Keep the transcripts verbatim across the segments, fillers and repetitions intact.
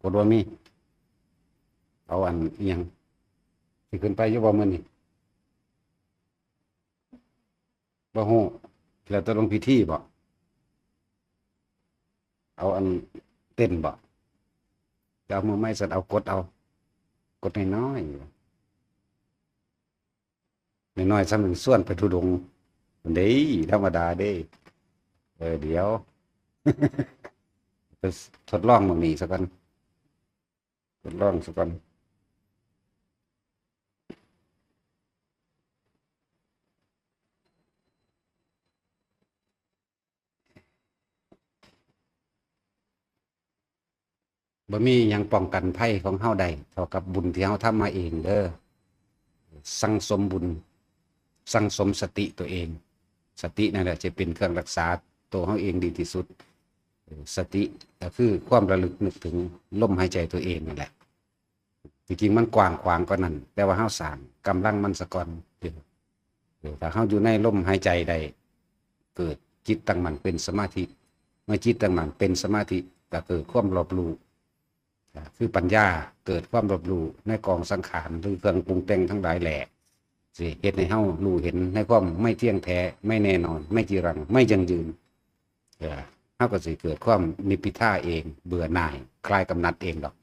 กดบ่มี เอาอันอิหยัง สิขึ้นไปอยู่บ่มื้อนี้ บ่ฮู้ แล้วแต่ลงพิธีบ่ เอาอันเต้นบ่ จะเอามือไม้สั่น เอากดเอา กดน้อยๆ น้อยๆ ซ้ำหนึ่งส่วนไปธุดงค์ เด้ ธรรมดาเด้ เออ เดี๋ยว ไปทดลองหม่องนี้ซะก่อน ทดลองซะก่อน บ่มีหยังป้องกันภัยของเฮาได้ เท่ากับบุญที่เฮาทำมาเองเด้อ สั่งสมบุญ สั่งสมสติตัวเอง สตินั่นแหละจะเป็นเครื่องรักษาตัวเฮาเองดีที่สุด สติก็คือความระลึกนึกถึงลมหายใจตัวเองนั่นแหละ ที่จริงมันกว้างขวางกว่านั้น แต่ว่าเฮาสร้างกำลังมันซะก่อน เออ ถ้าเฮาอยู่ในลมหายใจได้ เกิดจิตตั้งมั่นเป็นสมาธิ เมื่อจิตตั้งมั่นเป็นสมาธิ ก็เกิดความรอบรู้ อ่า คือปัญญา เกิดความรอบรู้ในกองสังขาร หรือเครื่องปรุงแต่งทั้งหลายแหละ สิเฮ็ดให้เฮารู้เห็นในความไม่เที่ยงแท้ ไม่แน่นอน ไม่จีรัง ไม่ยั่งยืน เออ เฮาก็สิเกิดความนิพพิทาเอง เบื่อหน่าย คลายกำหนัดเองดอก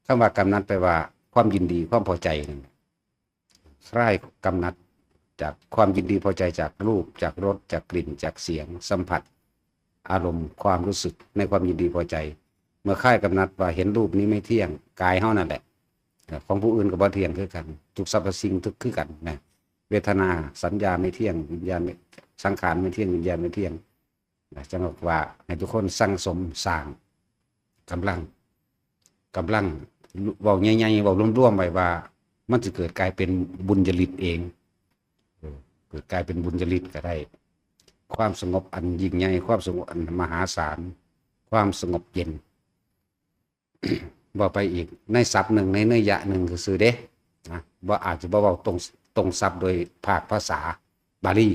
คำว่ากำหนัดแปลว่าความยินดี ความพอใจนั่น คลายกำหนัดจากความยินดีพอใจจากรูป จากรส จากกลิ่น จากเสียง สัมผัส อารมณ์ ความรู้สึกในความยินดีพอใจ เมื่อคลายกำหนัดว่าเห็นรูปนี้ไม่เที่ยง กายเฮานั่นแหละ ของผู้อื่นก็บ่เที่ยงคือกัน ทุกสรรพสิ่งทุกข์คือกันนะ เวทนา สัญญาไม่เที่ยง วิญญาณไม่ สังขารไม่เที่ยง วิญญาณไม่เที่ยงนะ จั่งว่าให้ทุกคนสั่งสมสร้างกำลัง กำลัง เว้าใหญ่ๆ เว้ารวมๆ ไว้ว่า มันสิเกิดกลายเป็นบุญญาฤทธิ์เอง เออ เกิดกลายเป็นบุญญาฤทธิ์ก็ได้ ความสงบอันยิ่งใหญ่ ความสงบอันมหาศาล ความสงบเย็น เว้าไปอีกในศัพท์หนึ่ง ในเนยยะหนึ่งซื่อๆ เด้ นะ บ่อาจจะบ่เว้าตรง ตรงศัพท์โดยภาคภาษาบาลี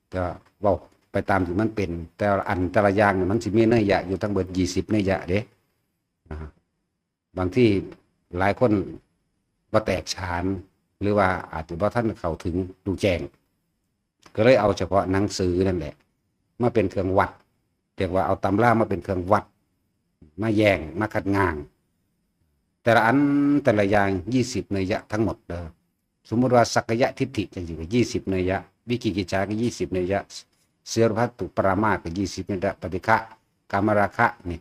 แต่ว่าเว้าไปตามที่มันเป็น แต่ละอันแต่ละอย่างเนี่ยมันสิมีเนยยะอยู่ทั้งเบิดยี่สิบเนยยะเด้ นะฮะ บางทีหลายคนบ่แตกฉาน หรือว่าอาจจะบ่ทันเข้าถึงรู้แจ้ง ก็เลยเอาเฉพาะหนังสือนั่นแหละ มาเป็นเครื่องวัด เรียกว่าเอาตำรามาเป็นเครื่องวัด มาแยง มาคัดง้าง แต่ละอันแต่ละอย่างยี่สิบเนยยะทั้งหมดเด้อ สมมุติว่าสักกายทิฏฐิจังซี่ก็ยี่สิบเนยยะ วิจิกิจฉาก็ยี่สิบเนยยะ เสรียวัตถุปรามาสก็ยี่สิบเนยยะ ปฏิฆะ กามราคะนี่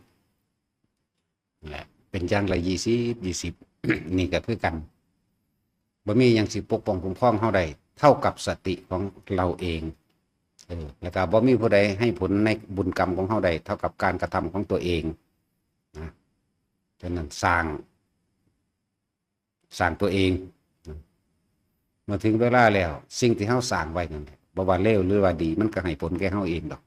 แหละ เป็นอย่างละยี่สิบ ยี่สิบ นี่ก็คือกัน บ่มีหยังสิปกป้องคุ้มครองเฮาได้ เท่ากับสติของเราเอง เออ แล้วก็บ่มีผู้ใดให้ผลในบุญกรรมของเฮาได้ เท่ากับการกระทำของตัวเอง นะ ฉะนั้นสร้าง สร้างตัวเอง นะ เมื่อถึงเวลาแล้ว สิ่งที่เฮาสร้างไว้นั่นแหละ บ่ว่าเลวหรือว่าดี มันก็ให้ผลแก่เฮาเองดอก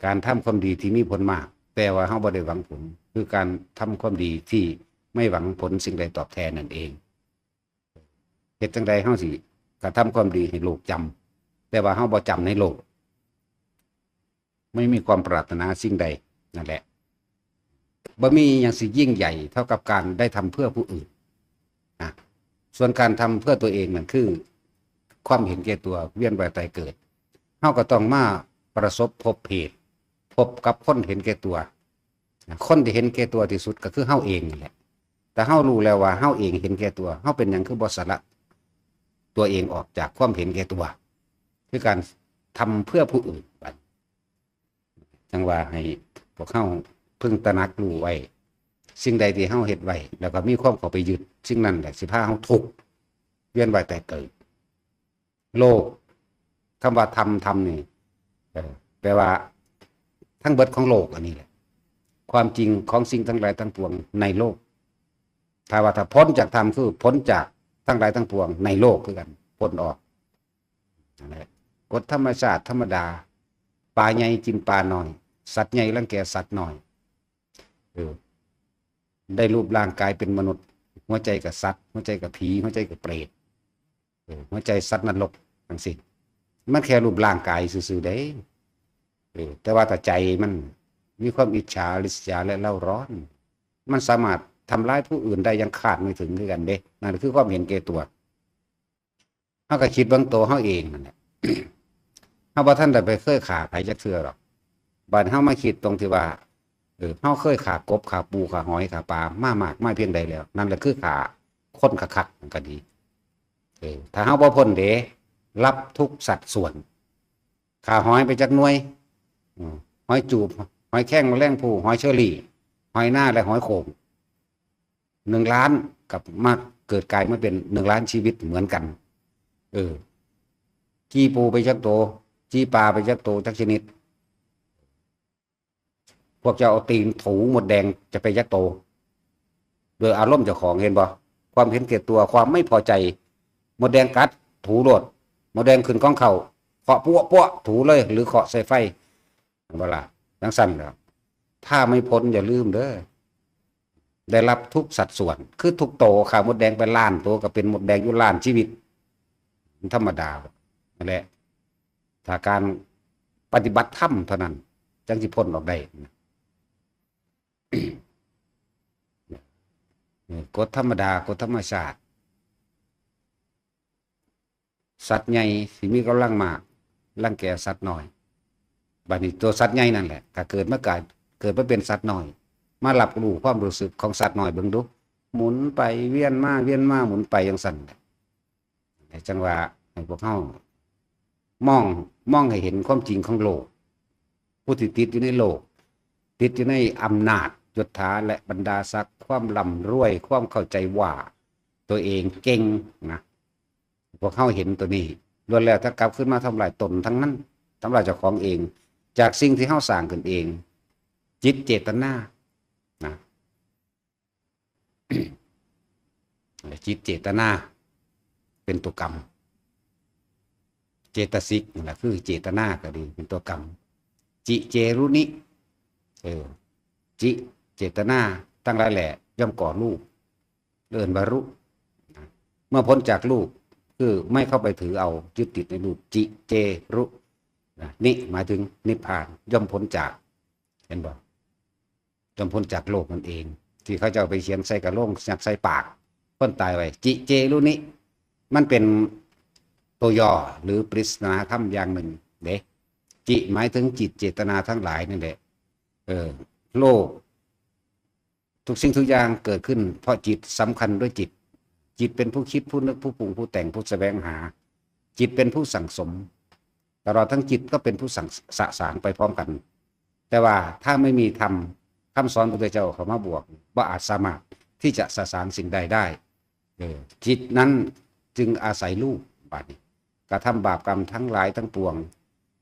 การทำความดีที่มีผลมาก แต่ว่าเฮาบ่ได้หวังผล คือการทำความดีที่ไม่หวังผลสิ่งใดตอบแทนนั่นเอง เฮ็ดจั่งใดเฮาสิกระทำความดีให้โลกจำ แต่ว่าเฮาบ่จำในโลก ไม่มีความปรารถนาสิ่งใด นั่นแหละ บ่มีหยังสิยิ่งใหญ่เท่ากับการได้ทำเพื่อผู้อื่น นะ ส่วนการทำเพื่อตัวเองนั่นคือ ความเห็นแก่ตัว เวียนว่ายตายเกิด เฮาก็ต้องมาประสบพบเหตุ พบกับคนเห็นแก่ตัว นะ คนที่เห็นแก่ตัวที่สุดก็คือเฮาเองนี่แหละ แต่เฮารู้แล้วว่าเฮาเองเห็นแก่ตัว เฮาเป็นหยังคือบ่สละตัวเองออกจากความเห็นแก่ตัว คือการทำเพื่อผู้อื่น จั่งว่าให้พวกเฮาพึงตระหนักรู้ไว้ สิ่งใดที่เฮาเฮ็ดไว้ แล้วก็มีความเข้าไปยึด สิ่งนั้นแหละสิพาเฮาทุกข์ เวียนว่ายตายเกิด โลก คำว่าธรรม ธรรมนี่ เอ่อ แปลว่า ทั้งเบิดของโลกอันนี้แหละ ความจริงของสิ่งทั้งหลายทั้งปวงในโลก ถ้าว่าถ้าพ้นจากธรรมคือพ้นจากทั้งหลายทั้งปวงในโลกคือกัน พ้นออก นั่นแหละ กฎธรรมชาติธรรมดา ปลาใหญ่กินปลาน้อย สัตว์ใหญ่รังแกสัตว์น้อย เออ ได้รูปร่างกายเป็นมนุษย์ หัวใจก็สัตว์ หัวใจก็ผี หัวใจก็เปรต เออ หัวใจสัตว์นรกจั่งซี้ มันแค่รูปร่างกายซื่อๆ เด้ เออ แต่ว่าถ้าใจมัน มีความอิจฉาริษยาและเร่าร้อน มันสามารถทำร้ายผู้อื่นได้อย่างคาดไม่ถึงคือกันเด้ นั่นคือความเห็นแก่ตัว เฮาก็คิดเบิ่งตัวเฮาเองนั่นแหละ เฮาบ่ทันได้ไปเคยฆ่าไผจักเทื่อหรอก บัดเฮามาคิดตรงที่ว่า เออ เฮาเคยฆ่ากบ ฆ่าปู ฆ่าหอย ฆ่าปลามามากมายเพียงใดแล้ว นั่นแหละคือฆ่าคนคักๆ นั่นก็ดี เออ ถ้าเฮาบ่พ้นเด้ รับทุกสัดส่วน ฆ่าหอยไปจักหน่วย อืม หอยจูบ หอยแครง แมลงภู่ หอยเชอรี่ หอยนา และหอยโข่ง หนึ่งล้าน กับมาเกิดกลายมาเป็นหนึ่งล้านชีวิตเหมือนกัน เออ จี้ปูไปจักโต จี้ปลาไปจักโตจักชนิด พวกเจ้าเอาตีนถูมดแดงจะไปจักโต โดยอารมณ์เจ้าของ เห็นบ่ ความเห็นแก่ตัว ความไม่พอใจ มดแดงกัด ถูโลด มดแดงขึ้นกองข้าว เคาะปั๊วปั๊วถูเลย หรือเคาะใส่ไฟ เวลาจังซั่นแหละ ถ้าไม่พ้นอย่าลืมเด้อ ได้รับทุกสัดส่วน คือทุกโต ฆ่ามดแดงไปล้านโตก็เป็นมดแดงอยู่ล้านชีวิต มันธรรมดา นั่นแหละ ถ้าการปฏิบัติธรรมเท่านั้น จังสิพ้นออกได้ เออ กฎธรรมดา กฎธรรมชาติ สัตว์ใหญ่ที่มีกำลังมาก รังแกสัตว์น้อย บัดนี้ตัวสัตว์ใหญ่นั่นแหละ ก็เกิดมากลาย เกิดมาเป็นสัตว์น้อย มารับรู้ความรู้สึกของสัตว์น้อยเบิ่งดู หมุนไปเวียนมา เวียนมา หมุนไปจังซั่นแหละ จังว่าให้พวกเฮามอง มองให้เห็นความจริงของโลก ผู้ที่ติดอยู่ในโลก ติดอยู่ในอำนาจยศถาและบรรดาศักดิ์ ความร่ำรวย ความเข้าใจว่าตัวเองเก่งนะ พวกเฮาเห็นตัวนี้ ล้วนแล้วแต่กลับคืนมาทำลายตนทั้งนั้น ทำลายเจ้าของเอง จากสิ่งที่เฮาสร้างขึ้นเอง จิตเจตนา นะ จิตเจตนา เป็นตัวกรรม เจตสิกนั่นแหละคือเจตนาก็ดี เป็นตัวกรรม จิเจรุนิ เออ จิ เจตนา ทั้งหลายแหละ ย่อมก่อรูป เอิ้นว่ารูป นะ เมื่อพ้นจากรูป คือไม่เข้าไปถือเอา ยึดติดในรูป จิเจรุ นะ นิ หมายถึงนิพพาน ย่อมพ้นจาก เห็นบ่ ย่อมพ้นจากโลกนั่นเอง ที่เขาเจ้าไปเขียนใส่กระโหลก ยัดใส่ปากคนตายไว้ จิเจรุนิ มันเป็นตัวย่อหรือปริศนาธรรมอย่างหนึ่งเด้ จิ หมายถึงจิตเจตนาทั้งหลายนั่นแหละ เออ โลก ทุกสิ่งทุกอย่างเกิดขึ้นเพราะจิต สำคัญด้วยจิต จิตเป็นผู้คิด ผู้นึก ผู้ปรุง ผู้แต่ง ผู้แสวงหา จิตเป็นผู้สั่งสม ตลอดทั้งจิตก็เป็นผู้สั่งสะสางไปพร้อมกัน แต่ว่าถ้าไม่มีธรรม คำสอนพระพุทธเจ้าเข้ามาบวก บ่อาจสามารถที่จะสะสางสิ่งใดได้ เออ จิตนั้นจึงอาศัยรูป บัดนี้ กระทำบาปกรรมทั้งหลายทั้งปวง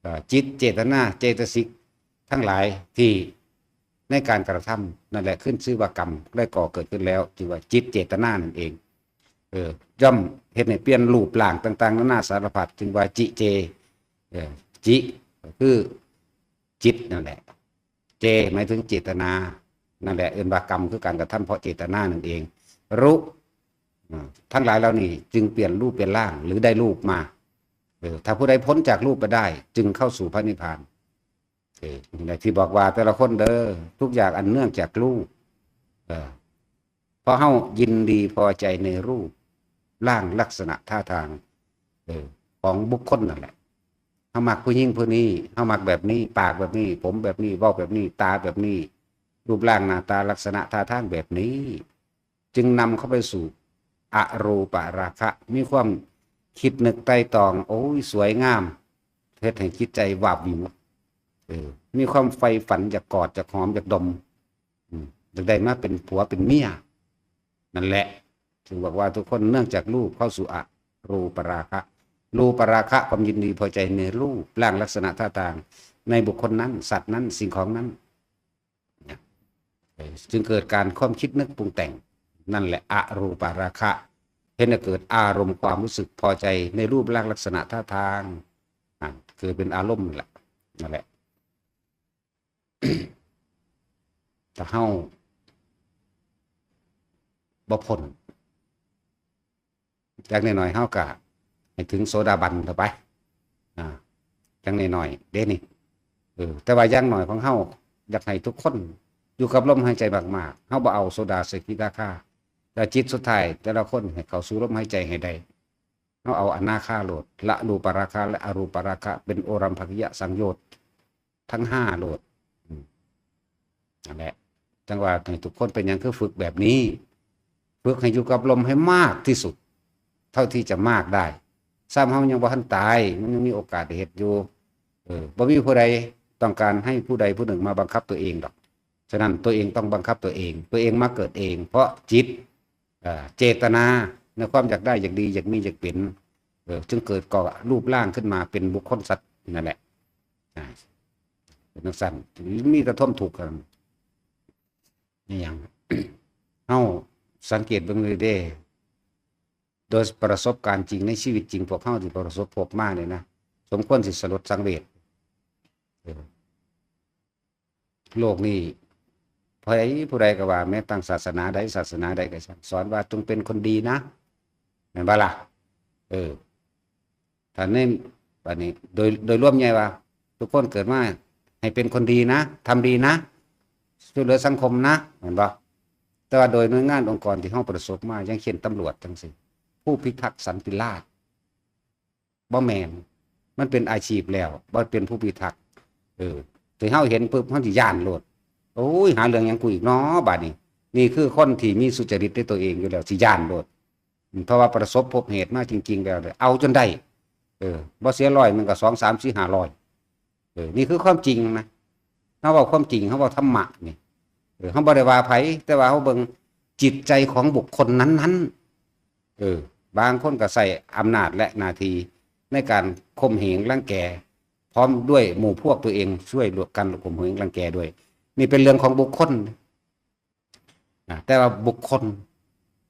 เอ่อ จิตเจตนา เจตสิก ทั้งหลายที่ในการกระทำนั่นแหละขึ้นชื่อว่ากรรม ได้ก่อเกิดขึ้นแล้ว จึงว่าจิตเจตนานั่นเอง เออ ย่อมเฮ็ดให้เปลี่ยนรูปร่างต่างๆ นานาสารพัด จึงว่าจิเจ เออ จิ ก็คือจิตนั่นแหละ เจ หมายถึงเจตนา นั่นแหละ เอิ้นว่ากรรม คือการกระทำเพราะเจตนานั่นเอง รุ อ่า ทั้งหลายเหล่านี้จึงเปลี่ยนรูปเป็นร่าง หรือได้รูปมา เออ ถ้าผู้ใดพ้นจากรูปไปได้ จึงเข้าสู่พระนิพพาน เออ นี่แหละที่บอกว่าแต่ละคนเด้อ ทุกอย่างอันเนื่องจากรูป เออ เพราะเฮายินดีพอใจในรูปร่างลักษณะท่าทาง เออ ของบุคคลนั่นแหละ เฮามักผู้หญิงผู้นี้ เฮามักแบบนี้ ปากแบบนี้ ผมแบบนี้ เว้าแบบนี้ ตาแบบนี้ รูปร่างหน้าตาลักษณะท่าทางแบบนี้ จึงนำเข้าไปสู่อรูปราคะ มีความคิดนึกไตร่ตรอง โอ้ย สวยงาม เฮ็ดให้จิตใจวาบวิว เออ มีความใฝ่ฝันอยากกอด อยากหอม อยากดม อืม อยากได้มาเป็นผัวเป็นเมีย นั่นแหละ ถึงบอกว่าทุกคนเนื่องจากรูปเข้าสู่อรูปราคะ รูปราคะ ความยินดีพอใจในรูปร่างลักษณะท่าทาง ในบุคคลนั้น สัตว์นั้น สิ่งของนั้น นะ เออ จึงเกิดการความคิดนึกปรุงแต่ง นั่นแหละอรูปราคะ เห็นให้เกิดอารมณ์ความรู้สึกพอใจในรูปร่างลักษณะท่าทาง อ่ะ เกิดเป็นอารมณ์นั่นแหละ นั่นแหละ ถ้าเฮาบ่พ้น อย่างน้อยๆ เฮากะให้ถึงโสดาบันเถาะไป อ่า อย่างน้อยๆ เด้นี่ เออ แต่ว่าอย่างน้อยของเฮา อยากให้ทุกคนอยู่กับลมหายใจมากๆ เฮาบ่เอาโซดาใส่ขี้ตาค่า แต่จิตสุดท้ายแต่ละคนให้เข้าสู่ลมหายใจให้ได้ เฮาเอาอนาคาโลด ละรูปราคะและอรูปราคะ เป็นโอรัมภกิยสังโยชน์ทั้งห้าโลด อืม นั่นแหละ จังว่าให้ทุกคนเป็นหยังคือฝึกแบบนี้ ฝึกให้อยู่กับลมให้มากที่สุด เท่าที่จะมากได้ ซ้ำเฮายังบ่ทันตาย มันยังมีโอกาสได้เฮ็ดอยู่ เออ บ่มีผู้ใดต้องการให้ผู้ใดผู้หนึ่งมาบังคับตัวเองดอก ฉะนั้นตัวเองต้องบังคับตัวเอง ตัวเองมาเกิดเอง เพราะจิต เอ่อ เจตนาในความอยากได้ อยากดี อยากมี อยากเป็น เออ จึงเกิดก่อรูปร่างขึ้นมาเป็นบุคคลสัตว์นั่นแหละ อ่า เป็นจั่งซั้น มีแต่ทนทุกข์กัน นี่หยัง เฮาสังเกตเบิ่งเลยเด้ โดยประสบการณ์จริงในชีวิตจริง พวกเฮาที่ประสบพบมาเนี่ยนะ สมควรสิสลดสังเวช เออ โลกนี้ ผู้ใดผู้ใดก็ว่า แม้ตั้งศาสนาใดศาสนาใดก็ช่าง สอนว่าจงเป็นคนดีนะ แม่นบ่ล่ะ เออ ถ้าในบัดนี้ โดย โดยรวมใหญ่ว่า ทุกคนเกิดมาให้เป็นคนดีนะ ทำดีนะ ช่วยเหลือสังคมนะ แม่นบ่ แต่ว่าโดยหน่วยงานองค์กรที่เฮาประสบมา อย่างเช่นตำรวจจั่งซี้ ผู้พิทักษ์สันติราษฎร์ บ่แม่น มันเป็นอาชีพแล้ว บ่เป็นผู้พิทักษ์ เออ ที่เฮาเห็นปุ๊บ เฮาสิย้านโลด โอ้ย หาเรื่องหยังกูอีกน้อ บาดนี้ นี่คือคนที่มีสุจริตในตัวเองอยู่แล้ว สิย้านโลด อืม เพราะว่าประสบพบเหตุมาจริงๆแล้ว เอาจนได้ เออ บ่เสียร้อยหนึ่งก็สอง สาม สี่ ห้าร้อย เออ นี่คือความจริงนะ เฮาเว้าความจริง เฮาเว้าธรรมะนี่ เออ เฮาบ่ได้ว่าไผ แต่ว่าเฮาเบิ่งจิตใจของบุคคลนั้นๆ เออ บางคนก็ใช้อำนาจและหน้าที่ในการข่มเหงรังแก พร้อมด้วยหมู่พวกตัวเองช่วยร่วมกันข่มเหงรังแกด้วย นี่เป็นเรื่องของบุคคล นะ แต่ว่าบุคคล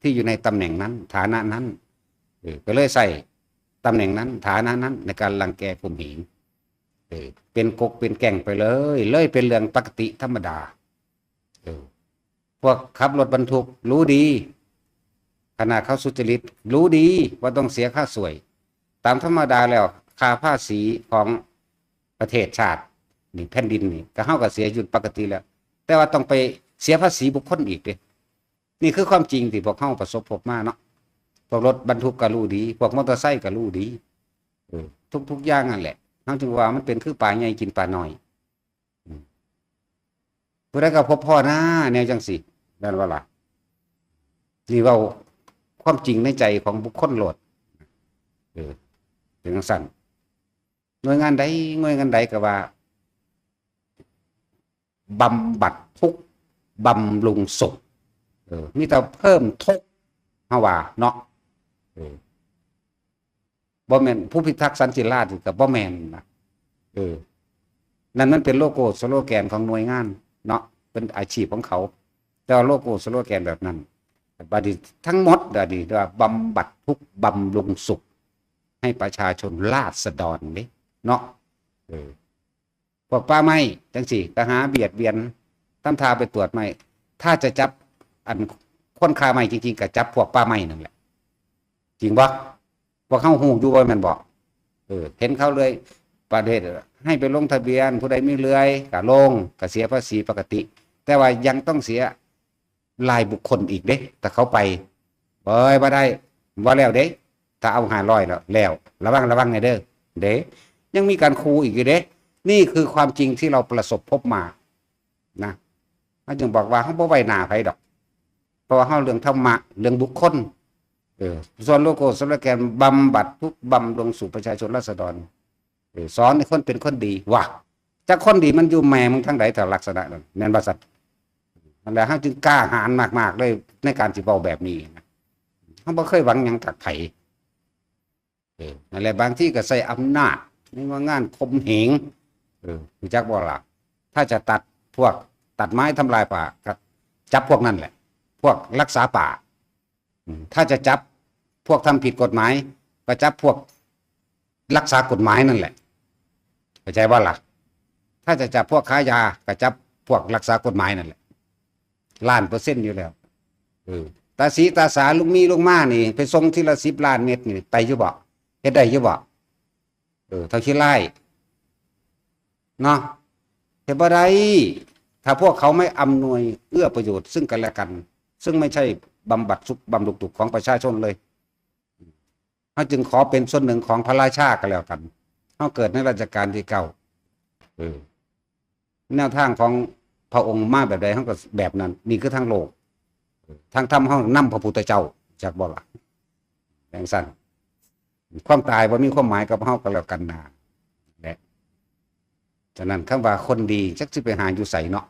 ที่อยู่ในตำแหน่งนั้น ฐานะนั้น เออ ก็เลยใช้ตำแหน่งนั้น ฐานะนั้นในการรังแกข่มเหง เออ เป็นก๊กเป็นแก๊งไปเลย เลยเป็นเรื่องปกติธรรมดา เออ พวกขับรถบรรทุกรู้ดี ขนาดเขาสุจริตรู้ดีว่าต้องเสียค่าส่วย ตามธรรมดาแล้ว ค่าภาษีของประเทศชาตินี่ แผ่นดินนี่ ก็เฮาก็เสียอยู่ปกติแล้ว แต่ว่าต้องไปเสียภาษีบุคคลอีกเด้ นี่คือความจริงที่พวกเฮาประสบพบมาเนาะ พวกรถบรรทุกก็รู้ดี พวกมอเตอร์ไซค์ก็รู้ดี เออ ทุกๆอย่างนั่นแหละ เฮาจึงว่ามันเป็นคือปลาใหญ่กินปลาน้อย อืม ผู้ใดก็พบพ้อหน้าแนวจั่งซี้ แม่นบ่ล่ะ นี่เว้าความจริงในใจของบุคคลโลด เออ เป็นจั่งซั้น หน่วยงานใด หน่วยงานใดก็ว่า บำบัดทุกข์ บำรุงสุข เออ มีแต่เพิ่มทุกข์ เฮาว่าเนาะ เออ บ่แม่นผู้พิทักษ์สันติราษฎร์ก็บ่แม่นนะ เออ นั่นมันเป็นโลโก้สโลแกนของหน่วยงานเนาะ เป็นอาชีพของเขา แต่ว่าโลโก้สโลแกนแบบนั้น บัดนี้ทั้งหมด บัดนี้ว่าบำบัดทุกข์ บำรุงสุข ให้ประชาชนราษฎรเด้ เนาะ เออ พวกป่าไม้จั่งซี้ ก็หาเบียดเบียน ทำท่าไปตรวจไม้ ถ้าจะจับอันคนค้าไม้จริงๆ ก็จับพวกป่าไม้นั่นแหละ จริงบ่ พวกเฮาฮู้อยู่ว่าแม่นบ่ เออ เห็นเขาเลื่อย ประเทศให้ไปลงทะเบียน ผู้ใดมีเลื่อยก็ลง ก็เสียภาษีปกติ แต่ว่ายังต้องเสียรายบุคคลอีกเด้ ถ้าเขาไป เอ้ย บ่ได้ บ่แล้วเด้ ถ้าเอาห้าร้อยแล้ว แล้ว ระวัง ระวังแน่เด้อ เด้ ยังมีการขู่อีกอยู่เด้ นี่คือความจริงที่เราประสบพบมา นะ เฮาจึงบอกว่าเฮาบ่ไว้หน้าไผดอก เพราะว่าเฮาเรื่องธรรมะ เรื่องบุคคล เออ ส่วนโลโก้สโลแกน บำบัดทุกข์ บำรุงสุข ประชาชนราษฎร เออ สอนให้คนเป็นคนดี ว่ะ จักคนดีมันอยู่แม่มึงทางใด ถ้าลักษณะนั้น แม่นบ่ซั่น นั่นแหละ เฮาจึงกล้าหาญมากๆเลย ในการสิเว้าแบบนี้นะ เฮาบ่เคยหวังหยังจากไผ เออ นั่นแหละ บางทีก็ใช้อำนาจ ในว่างานข่มเหง เออ รู้จักบ่ล่ะ ถ้าจะตัดพวกตัดไม้ทำลายป่า ก็จับพวกนั่นแหละ พวกรักษาป่า อืม ถ้าจะจับพวกทำผิดกฎหมาย ก็จับพวกรักษากฎหมายนั่นแหละ เข้าใจบ่ล่ะ ถ้าจะจับพวกค้ายา ก็จับพวกรักษากฎหมายนั่นแหละ ล้านเปอร์เซ็นต์อยู่แล้ว เออ ตาสีตาสา ลูกหมีลูกหม่านี่ ไปส่งทีละสิบล้านเม็ดนี่ ไปอยู่บ่ เฮ็ดได้อยู่บ่ เออ เฒ่าขี้ร้าย เนาะ เฮ็ดบ่ได้ ถ้าพวกเขาไม่อำนวยเอื้อประโยชน์ซึ่งกันและกัน ซึ่งไม่ใช่บำบัดทุกข์บำรุงสุขของประชาชนเลย เฮาจึงขอเป็นส่วนหนึ่งของพระราชาก็แล้วกัน เฮาเกิดในรัชกาลที่เก้า เออ แนวทางของพระองค์มาแบบใด เฮาก็แบบนั้น นี่คือทางโลก ทางธรรมเฮานำพระพุทธเจ้า จักบ่ล่ะ จั่งซั่น ความตายบ่มีความหมายกับเฮาก็แล้วกันนา และ ฉะนั้นคำว่าคนดีจักสิไปหาอยู่ไสเนาะ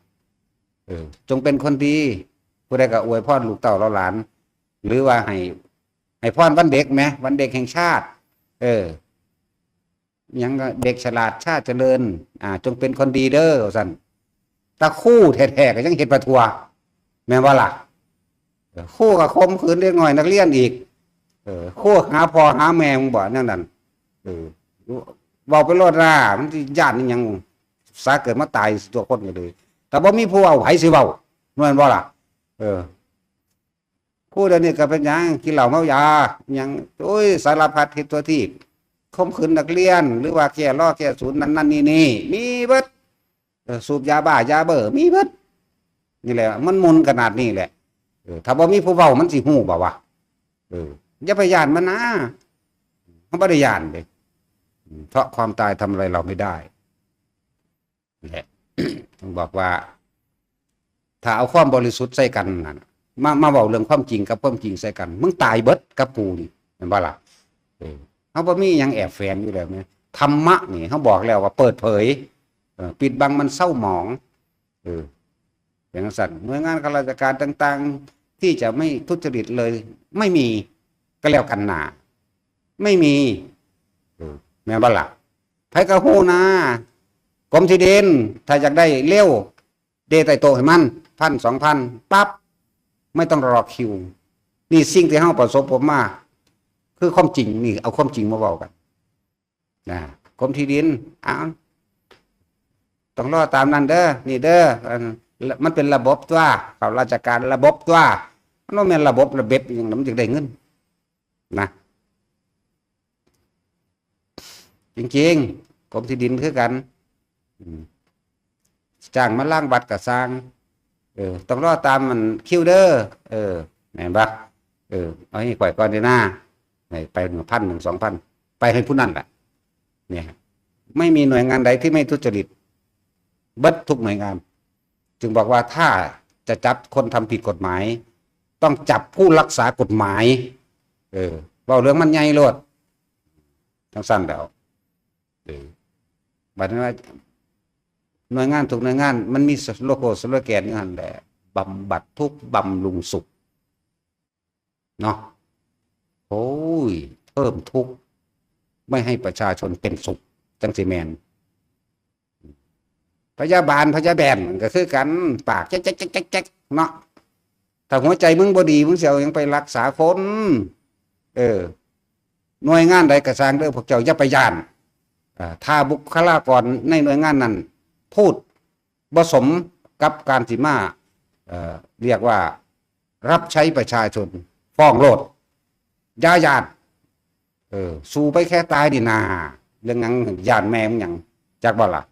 เออ จงเป็นคนดี ผู้ใดก็อวยพรลูกเต้าเหล่าหลาน หรือว่าให้ ให้พรวันเด็กแหม วันเด็กแห่งชาติ เออ หยังก็เด็กฉลาดชาติเจริญ อ่า จงเป็นคนดีเด้อ ว่าซั่น แต่ครูแท้ๆก็ยังเฮ็ดบ่ทั่ว แม่นบ่ล่ะ เออ ครูก็ข่มขืนเด็กน้อยนักเรียนอีก เออ ครูหาพ่อหาแม่มึงบ่แนวนั้น เออ เว้าไปโลดนะ มันสิย้านอิหยัง สาเกิดมาตายตัวคนก็เลย แต่บ่มีผู้เว้า ไผสิเว้า แม่นบ่ล่ะ เออ ครูเดี๋ยวนี้ก็เป็นหยัง กินเหล้าเมายา หยัง โอ้ย สารพัด เฮ็ดทั่วทีป ข่มขืนนักเรียน หรือว่าแก้ล้อแก้ศูนย์ นั่นนั่นนี่นี่ มีเบิด เออ สูบยาบ้า ยาเบอร์ มีเบิด นี่แหละ มันมนขนาดนี้แหละ เออ ถ้าบ่มีผู้เว้า มันสิฮู้บ่วะ เออ อย่าไปย้านมันนะ เฮาบ่ได้ย้านเด้ อืม เพราะความตายทำอะไรเราไม่ได้ นี่แหละ ต้องบอกว่า ถ้าเอาความบริสุทธิ์ใส่กันนั่น มา มาเว้าเรื่องความจริงกับความจริงใส่กัน มึงตายเบิดกับกูนี่ แม่นบ่ล่ะ เออ เฮาบ่มีหยังแอบแฝงอยู่แล้วนะ ธรรมะนี่เฮาบอกแล้วว่าเปิดเผย เออ ปิดบังมันเศร้าหมอง เออ เป็นจั่งซั่น หน่วยงานข้าราชการต่างๆ ที่จะไม่ทุจริตเลย ไม่มี ก็แล้วกันนา ไม่มี เออ แม่นบ่ล่ะ ไผก็ฮู้นะ กรมที่ดิน ถ้าอยากได้เร็ว เดใต้โต๊ะให้มัน พัน สองพัน ปั๊บ ไม่ต้องรอคิว นี่สิ่งที่เฮาประสบพบมา คือความจริง นี่เอาความจริงมาเว้ากัน นะ กรมที่ดิน อ้าว ต้องรอตามนั้นเด้อ นี่เด้อ อัน มันเป็นระบบตั๊ว เข้าราชการระบบตั๊ว มันบ่แม่นระบบระเบียบอิหยัง มันจั่งได้เงิน นะ จริงๆ กรมที่ดินคือกัน อืม จ้างมาล้างวัดก็ซ่าง เออ ต้องรอตามมันคิวเด้อ เออ แม่นบ่ เออ เอาให้ข่อยก่อนเด้อนะ ให้ไป พันหนึ่ง สองพัน ไปให้ผู้นั้นแหละ เนี่ย ไม่มีหน่วยงานใดที่ไม่ทุจริต เบิดทุกหน่วยงาน จึงบอกว่าถ้าจะจับคนทำผิดกฎหมาย ต้องจับผู้รักษากฎหมาย เออ เว้าเรื่องมันใหญ่โลด จั่งซั่นแล้ว เออ บัดนี้ว่า หน่วยงานทุกหน่วยงาน มันมีสโลโก้สโลแกนอยู่หั่นแหละ บำบัดทุกข์บำรุงสุข เนาะ โอ้ย เพิ่มทุกข์ ไม่ให้ประชาชนเป็นสุข จั่งสิแม่น พยาบาลพยาแบนก็คือกัน ปากแจ๊กๆๆๆๆ เนาะ ถ้าหัวใจมึงบ่ดี มึงสิเอาหยังไปรักษาคน เออ หน่วยงานใดก็ซ่างเด้อ พวกเจ้าอย่าไปย้าน อ่า ถ้าบุคลากรในหน่วยงานนั้นพูดบ่สมกับการสิมา เอ่อ เรียกว่ารับใช้ประชาชน ฟ้องโลด อย่าย้าน เออ สู้ไปแค่ตายนี่นา เรื่องหยัง ย้านแม่มึงหยัง จักบ่ล่ะ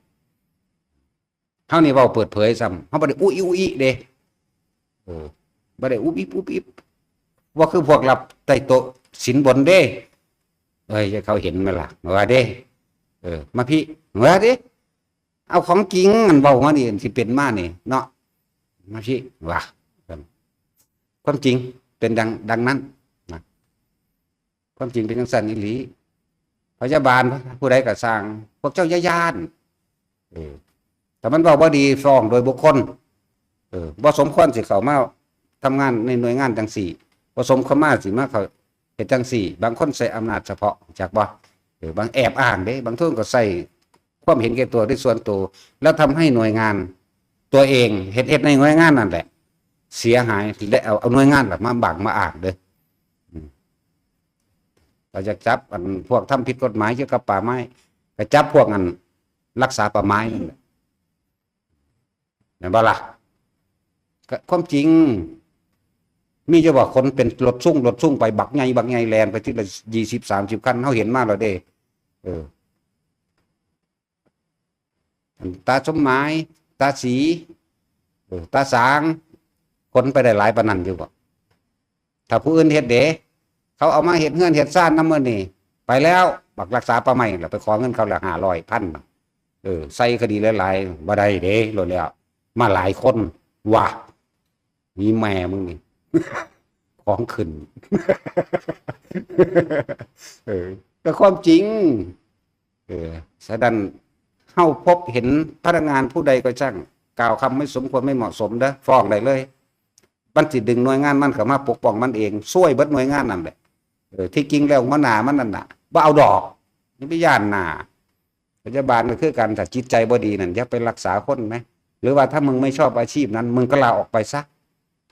เฮานี่เว้าเปิดเผยซ้ำ เฮาบ่ได้อุอิอุอิเด้ เออ บ่ได้อุบอิบอุบอิบ ว่าคือพวกรับใต้โต๊ะสินบนเด้ เอ้ย เขาเห็นไหมล่ะ ว่าเด้ เออ มาพี่ ว่าเด้ เอาของจริงมันเว้ามานี่ สิเป็นมานี่เนาะ มาพี่ ว่า ความจริงเป็นดัง ดังนั้นนะ ความจริงเป็นจั่งซั่นอีหลี พยาบาลผู้ใดก็ซ่าง พวกเจ้าอย่าย้าน เออ ถ้ามันเว้าบ่ดีฟ้องโดยบุคคล เออ บ่สมควรสิเข้ามาทำงานในหน่วยงานจั่งซี้ บ่สมควรมาสิมาเข้าเฮ็ดจั่งซี้ บางคนใช้อำนาจเฉพาะ จักบ่ เออ บางแอบอ้างเด้ บางคนก็ใช้ความเห็นแก่ตัวด้วยส่วนตัว แล้วทำให้หน่วยงานตัวเอง เฮ็ด เฮ็ดในหน่วยงานนั่นแหละ เสียหาย และเอา เอาหน่วยงานล่ะมาบังมาอ้างเด้อ อืม ถ้าอยากจับอันพวกทำผิดกฎหมายเกี่ยวกับป่าไม้ ก็จับพวกอันรักษาป่าไม้นั่นแหละ แม่นบ่ล่ะ ก็ความจริง มีอยู่บ่คนเป็นรถซุ่ง รถซุ่งไปบักใหญ่ บักใหญ่แล่นไปทีละยี่สิบ สามสิบคัน เฮาเห็นมาแล้วเด้ เออ ตาสมหมาย ตาศรี อ ตาสาง คนไปได้หลายปานนั้นอยู่บ่ ถ้าผู้อื่นเฮ็ดเด้ เขาเอามาเฮ็ดเฮือนเฮ็ดซานนำมื้อนี้ ไปแล้ว บักรักษาป่าไม้ล่ะ ไปขอเงินเขาแล้ว ห้าร้อย พัน เออ ใส่คดีหลายๆ บ่ได้เด้ โลดแล้ว มาหลายคน ว่ะ มีแม่มึงนี่ ของขึ้น เออ แต่ความจริง เออ ฉะนั้น เฮาพบเห็นพนักงานผู้ใดก็ช่าง กล่าวคำไม่สมควรไม่เหมาะสมเด้อ ฟ้องได้เลย มันสิดึงหน่วยงานมันเข้ามาปกป้องมันเอง ซวยเบิดหน่วยงานนั่นแหละ เออ ที่จริงแล้วหัวหน้ามันนั่นน่ะ บ่เอาดอก อย่าไปย้านหน้า พยาบาลก็คือกัน ถ้าจิตใจบ่ดีนั่น อย่าไปรักษาคนไหม หรือว่าถ้ามึงไม่ชอบอาชีพนั้น มึงก็ลาออกไปซะ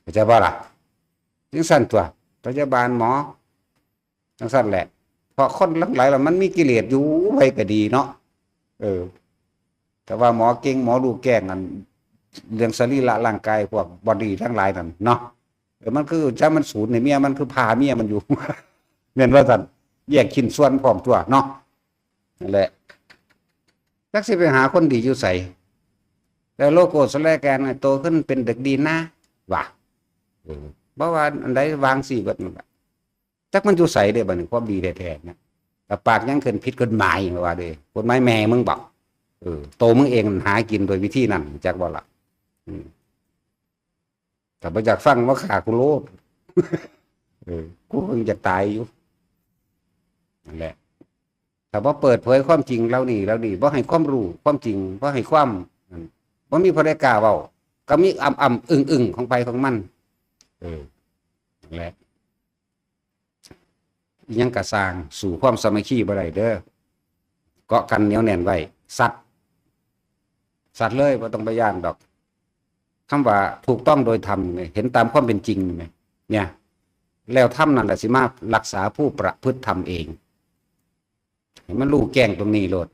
เข้าใจบ่ล่ะ จังซั่นตัว พยาบาลหมอ จังซั่นแหละ เพราะคนหลายๆแล้วมันมีกิเลสอยู่ ไผก็ดีเนาะ เออ แต่ว่าหมอเก่ง หมอรู้แก้งอัน เรื่องสรีระร่างกายพวกบอดี้ทั้งหลายนั่นเนาะ เออ มันคือ จั่งมันสูนให้เมียมันคือพาเมียมันอยู่ แม่นว่าซั่น แยกชิ้นส่วนพร้อมตัวเนาะ นั่นแหละ จักสิไปหาคนดีอยู่ไส แล้วโลโก้สโลแกนน่ะ โตขึ้นเป็นเด็กดีนะ ว่ะ เออ บ่ว่าอันใดวางซี้เบิดนั่นล่ะ จักมันอยู่ไสเด้บัดนี้ ความดีแท้ๆนะ แต่ปากยังขึ้นผิดกฎหมายว่าเด้ กฎหมายแม่มึงบอก เออ โตมึงเองหากินโดยวิธีนั้น จักบ่ล่ะ อืม ถ้าบ่อยากฟังมาฆ่ากูโลด เออ กูคงอยากตายอยู่ นั่นแหละ ถ้าบ่เปิดเผยความจริงเหล่านี้ เหล่านี้ บ่ให้ความรู้ความจริง บ่ให้ความ อืม บ่มีผู้ใดกล้าเว้า ก็มีอ่ำๆอึ้งๆของไผของมัน เออ นั่นแหละ อิหยังกะซ่าง สู้ความสามัคคีบ่ได้เด้อ เกาะกันเหนียวแน่นไว้ สัตว์ สัตว์เลย บ่ต้องไปย้านดอก คำว่าถูกต้องโดยธรรมนี่ เห็นตามความเป็นจริงนี่ เนี่ย แล้วธรรมนั่นแหละสิมารักษาผู้ประพฤติธรรมเอง ให้มันรู้แจ้งตรงนี้โลด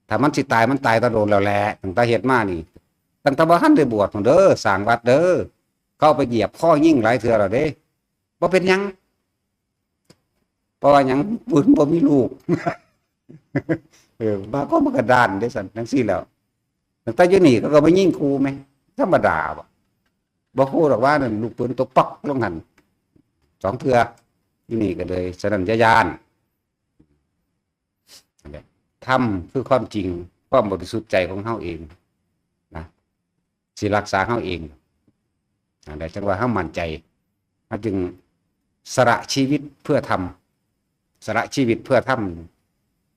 ถ้ามันสิตายมันตายแตะโดนแล้วแหละ ตั้งแต่เฮ็ดมานี่ ตั้งแต่บ่ทันได้บวชพุ้นเด้อ สร้างวัดเด้อ เขาเอาไปเหยียบคอยิงหลายเทื่อแล้วเด้ บ่เป็นหยัง เพราะว่าหยัง ปืนบ่มีลูก เออ บางคนมันก็ด้านเด้ซั่น จั่งซี้แหล้ว ตั้งแต่อยู่นี่เขาก็มายิงครูแหม ธรรมดาบ่ บ่ฮู้ดอกว่านั่นลูกปืนตกป๊อกลงหั่น สองเทื่อ อยู่นี่ก็เลย ฉะนั้นอย่าย้าน นั่นแหละ ธรรมคือความจริง ความบริสุทธิ์ใจของเฮาเองนะ สิรักษาเฮาเอง นั่นแหละ จั่งว่าเฮามั่นใจ เฮาจึงสละชีวิตเพื่อธรรม สละชีวิตเพื่อธรรม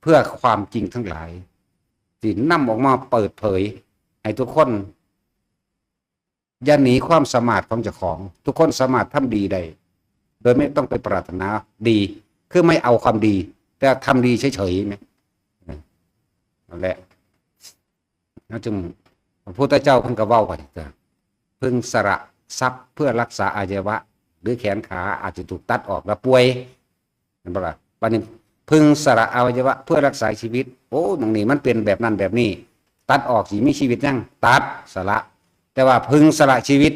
เพื่อความจริงทั้งหลาย ที่นำออกมาเปิดเผยให้ทุกคน อย่าหนีความสามารถของเจ้าของ ทุกคนสามารถทำดีได้ โดยไม่ต้องไปปรารถนาดี คือไม่เอาความดี แต่ทำดีเฉยๆ แหม นั่นแหละ แล้วจึง พระพุทธเจ้าเพิ่นก็เว้าไปจ้ะ พึงสละทรัพย์เพื่อรักษาอวัยวะ หรือแขนขาอาจจะถูกตัดออกแล้วป่วย เห็นบ่ล่ะ บัดนี้ พึงสละอวัยวะเพื่อรักษาชีวิต โอ้ ตรงนี้มันเป็นแบบนั้นแบบนี้ ตัดออกสิมีชีวิตยัง ตัด สละ แต่ว่าพึงสละชีวิต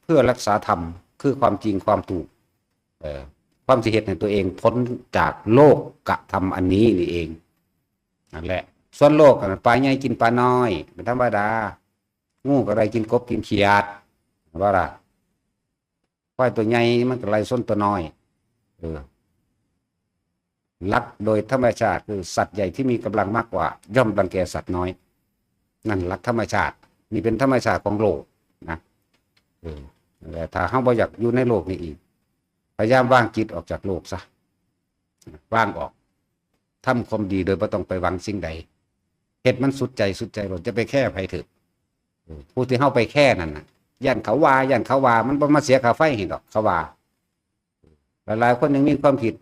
เพื่อรักษาธรรม คือความจริงความถูก เอ่อ ความสิเฮ็ดให้ตัวเองพ้นจากโลกกระทำอันนี้นี่เอง นั่นแหละ ส่วนโลกอะ ปลาใหญ่กินปลาน้อย เป็นธรรมดา งูก็ได้กินกบกินเขียด ว่าล่ะ ควายตัวใหญ่มันก็ไล่ชนตัวน้อย เออ หลักโดยธรรมชาติคือสัตว์ใหญ่ที่มีกำลังมากกว่า ย่อมรังแกสัตว์น้อย นั่นหลักธรรมชาติ นี่เป็นธรรมชาติของโลกนะ เออ แต่ถ้าเฮาบ่อยากอยู่ในโลกนี้อีก พยายามวางจิตออกจากโลกซะ วางออก ทำความดีโดยบ่ต้องไปหวังสิ่งใด เฮ็ดมันสุดใจสุดใจโลด จะไปแคร์ไผเถอะ เออ ผู้ที่เฮาไปแคร์นั่นน่ะ ย้านเขาว่า ย้านเขาว่า มันบ่มาเสียค่าไฟให้ดอก เขาว่า หลายๆคนยังมีความคิด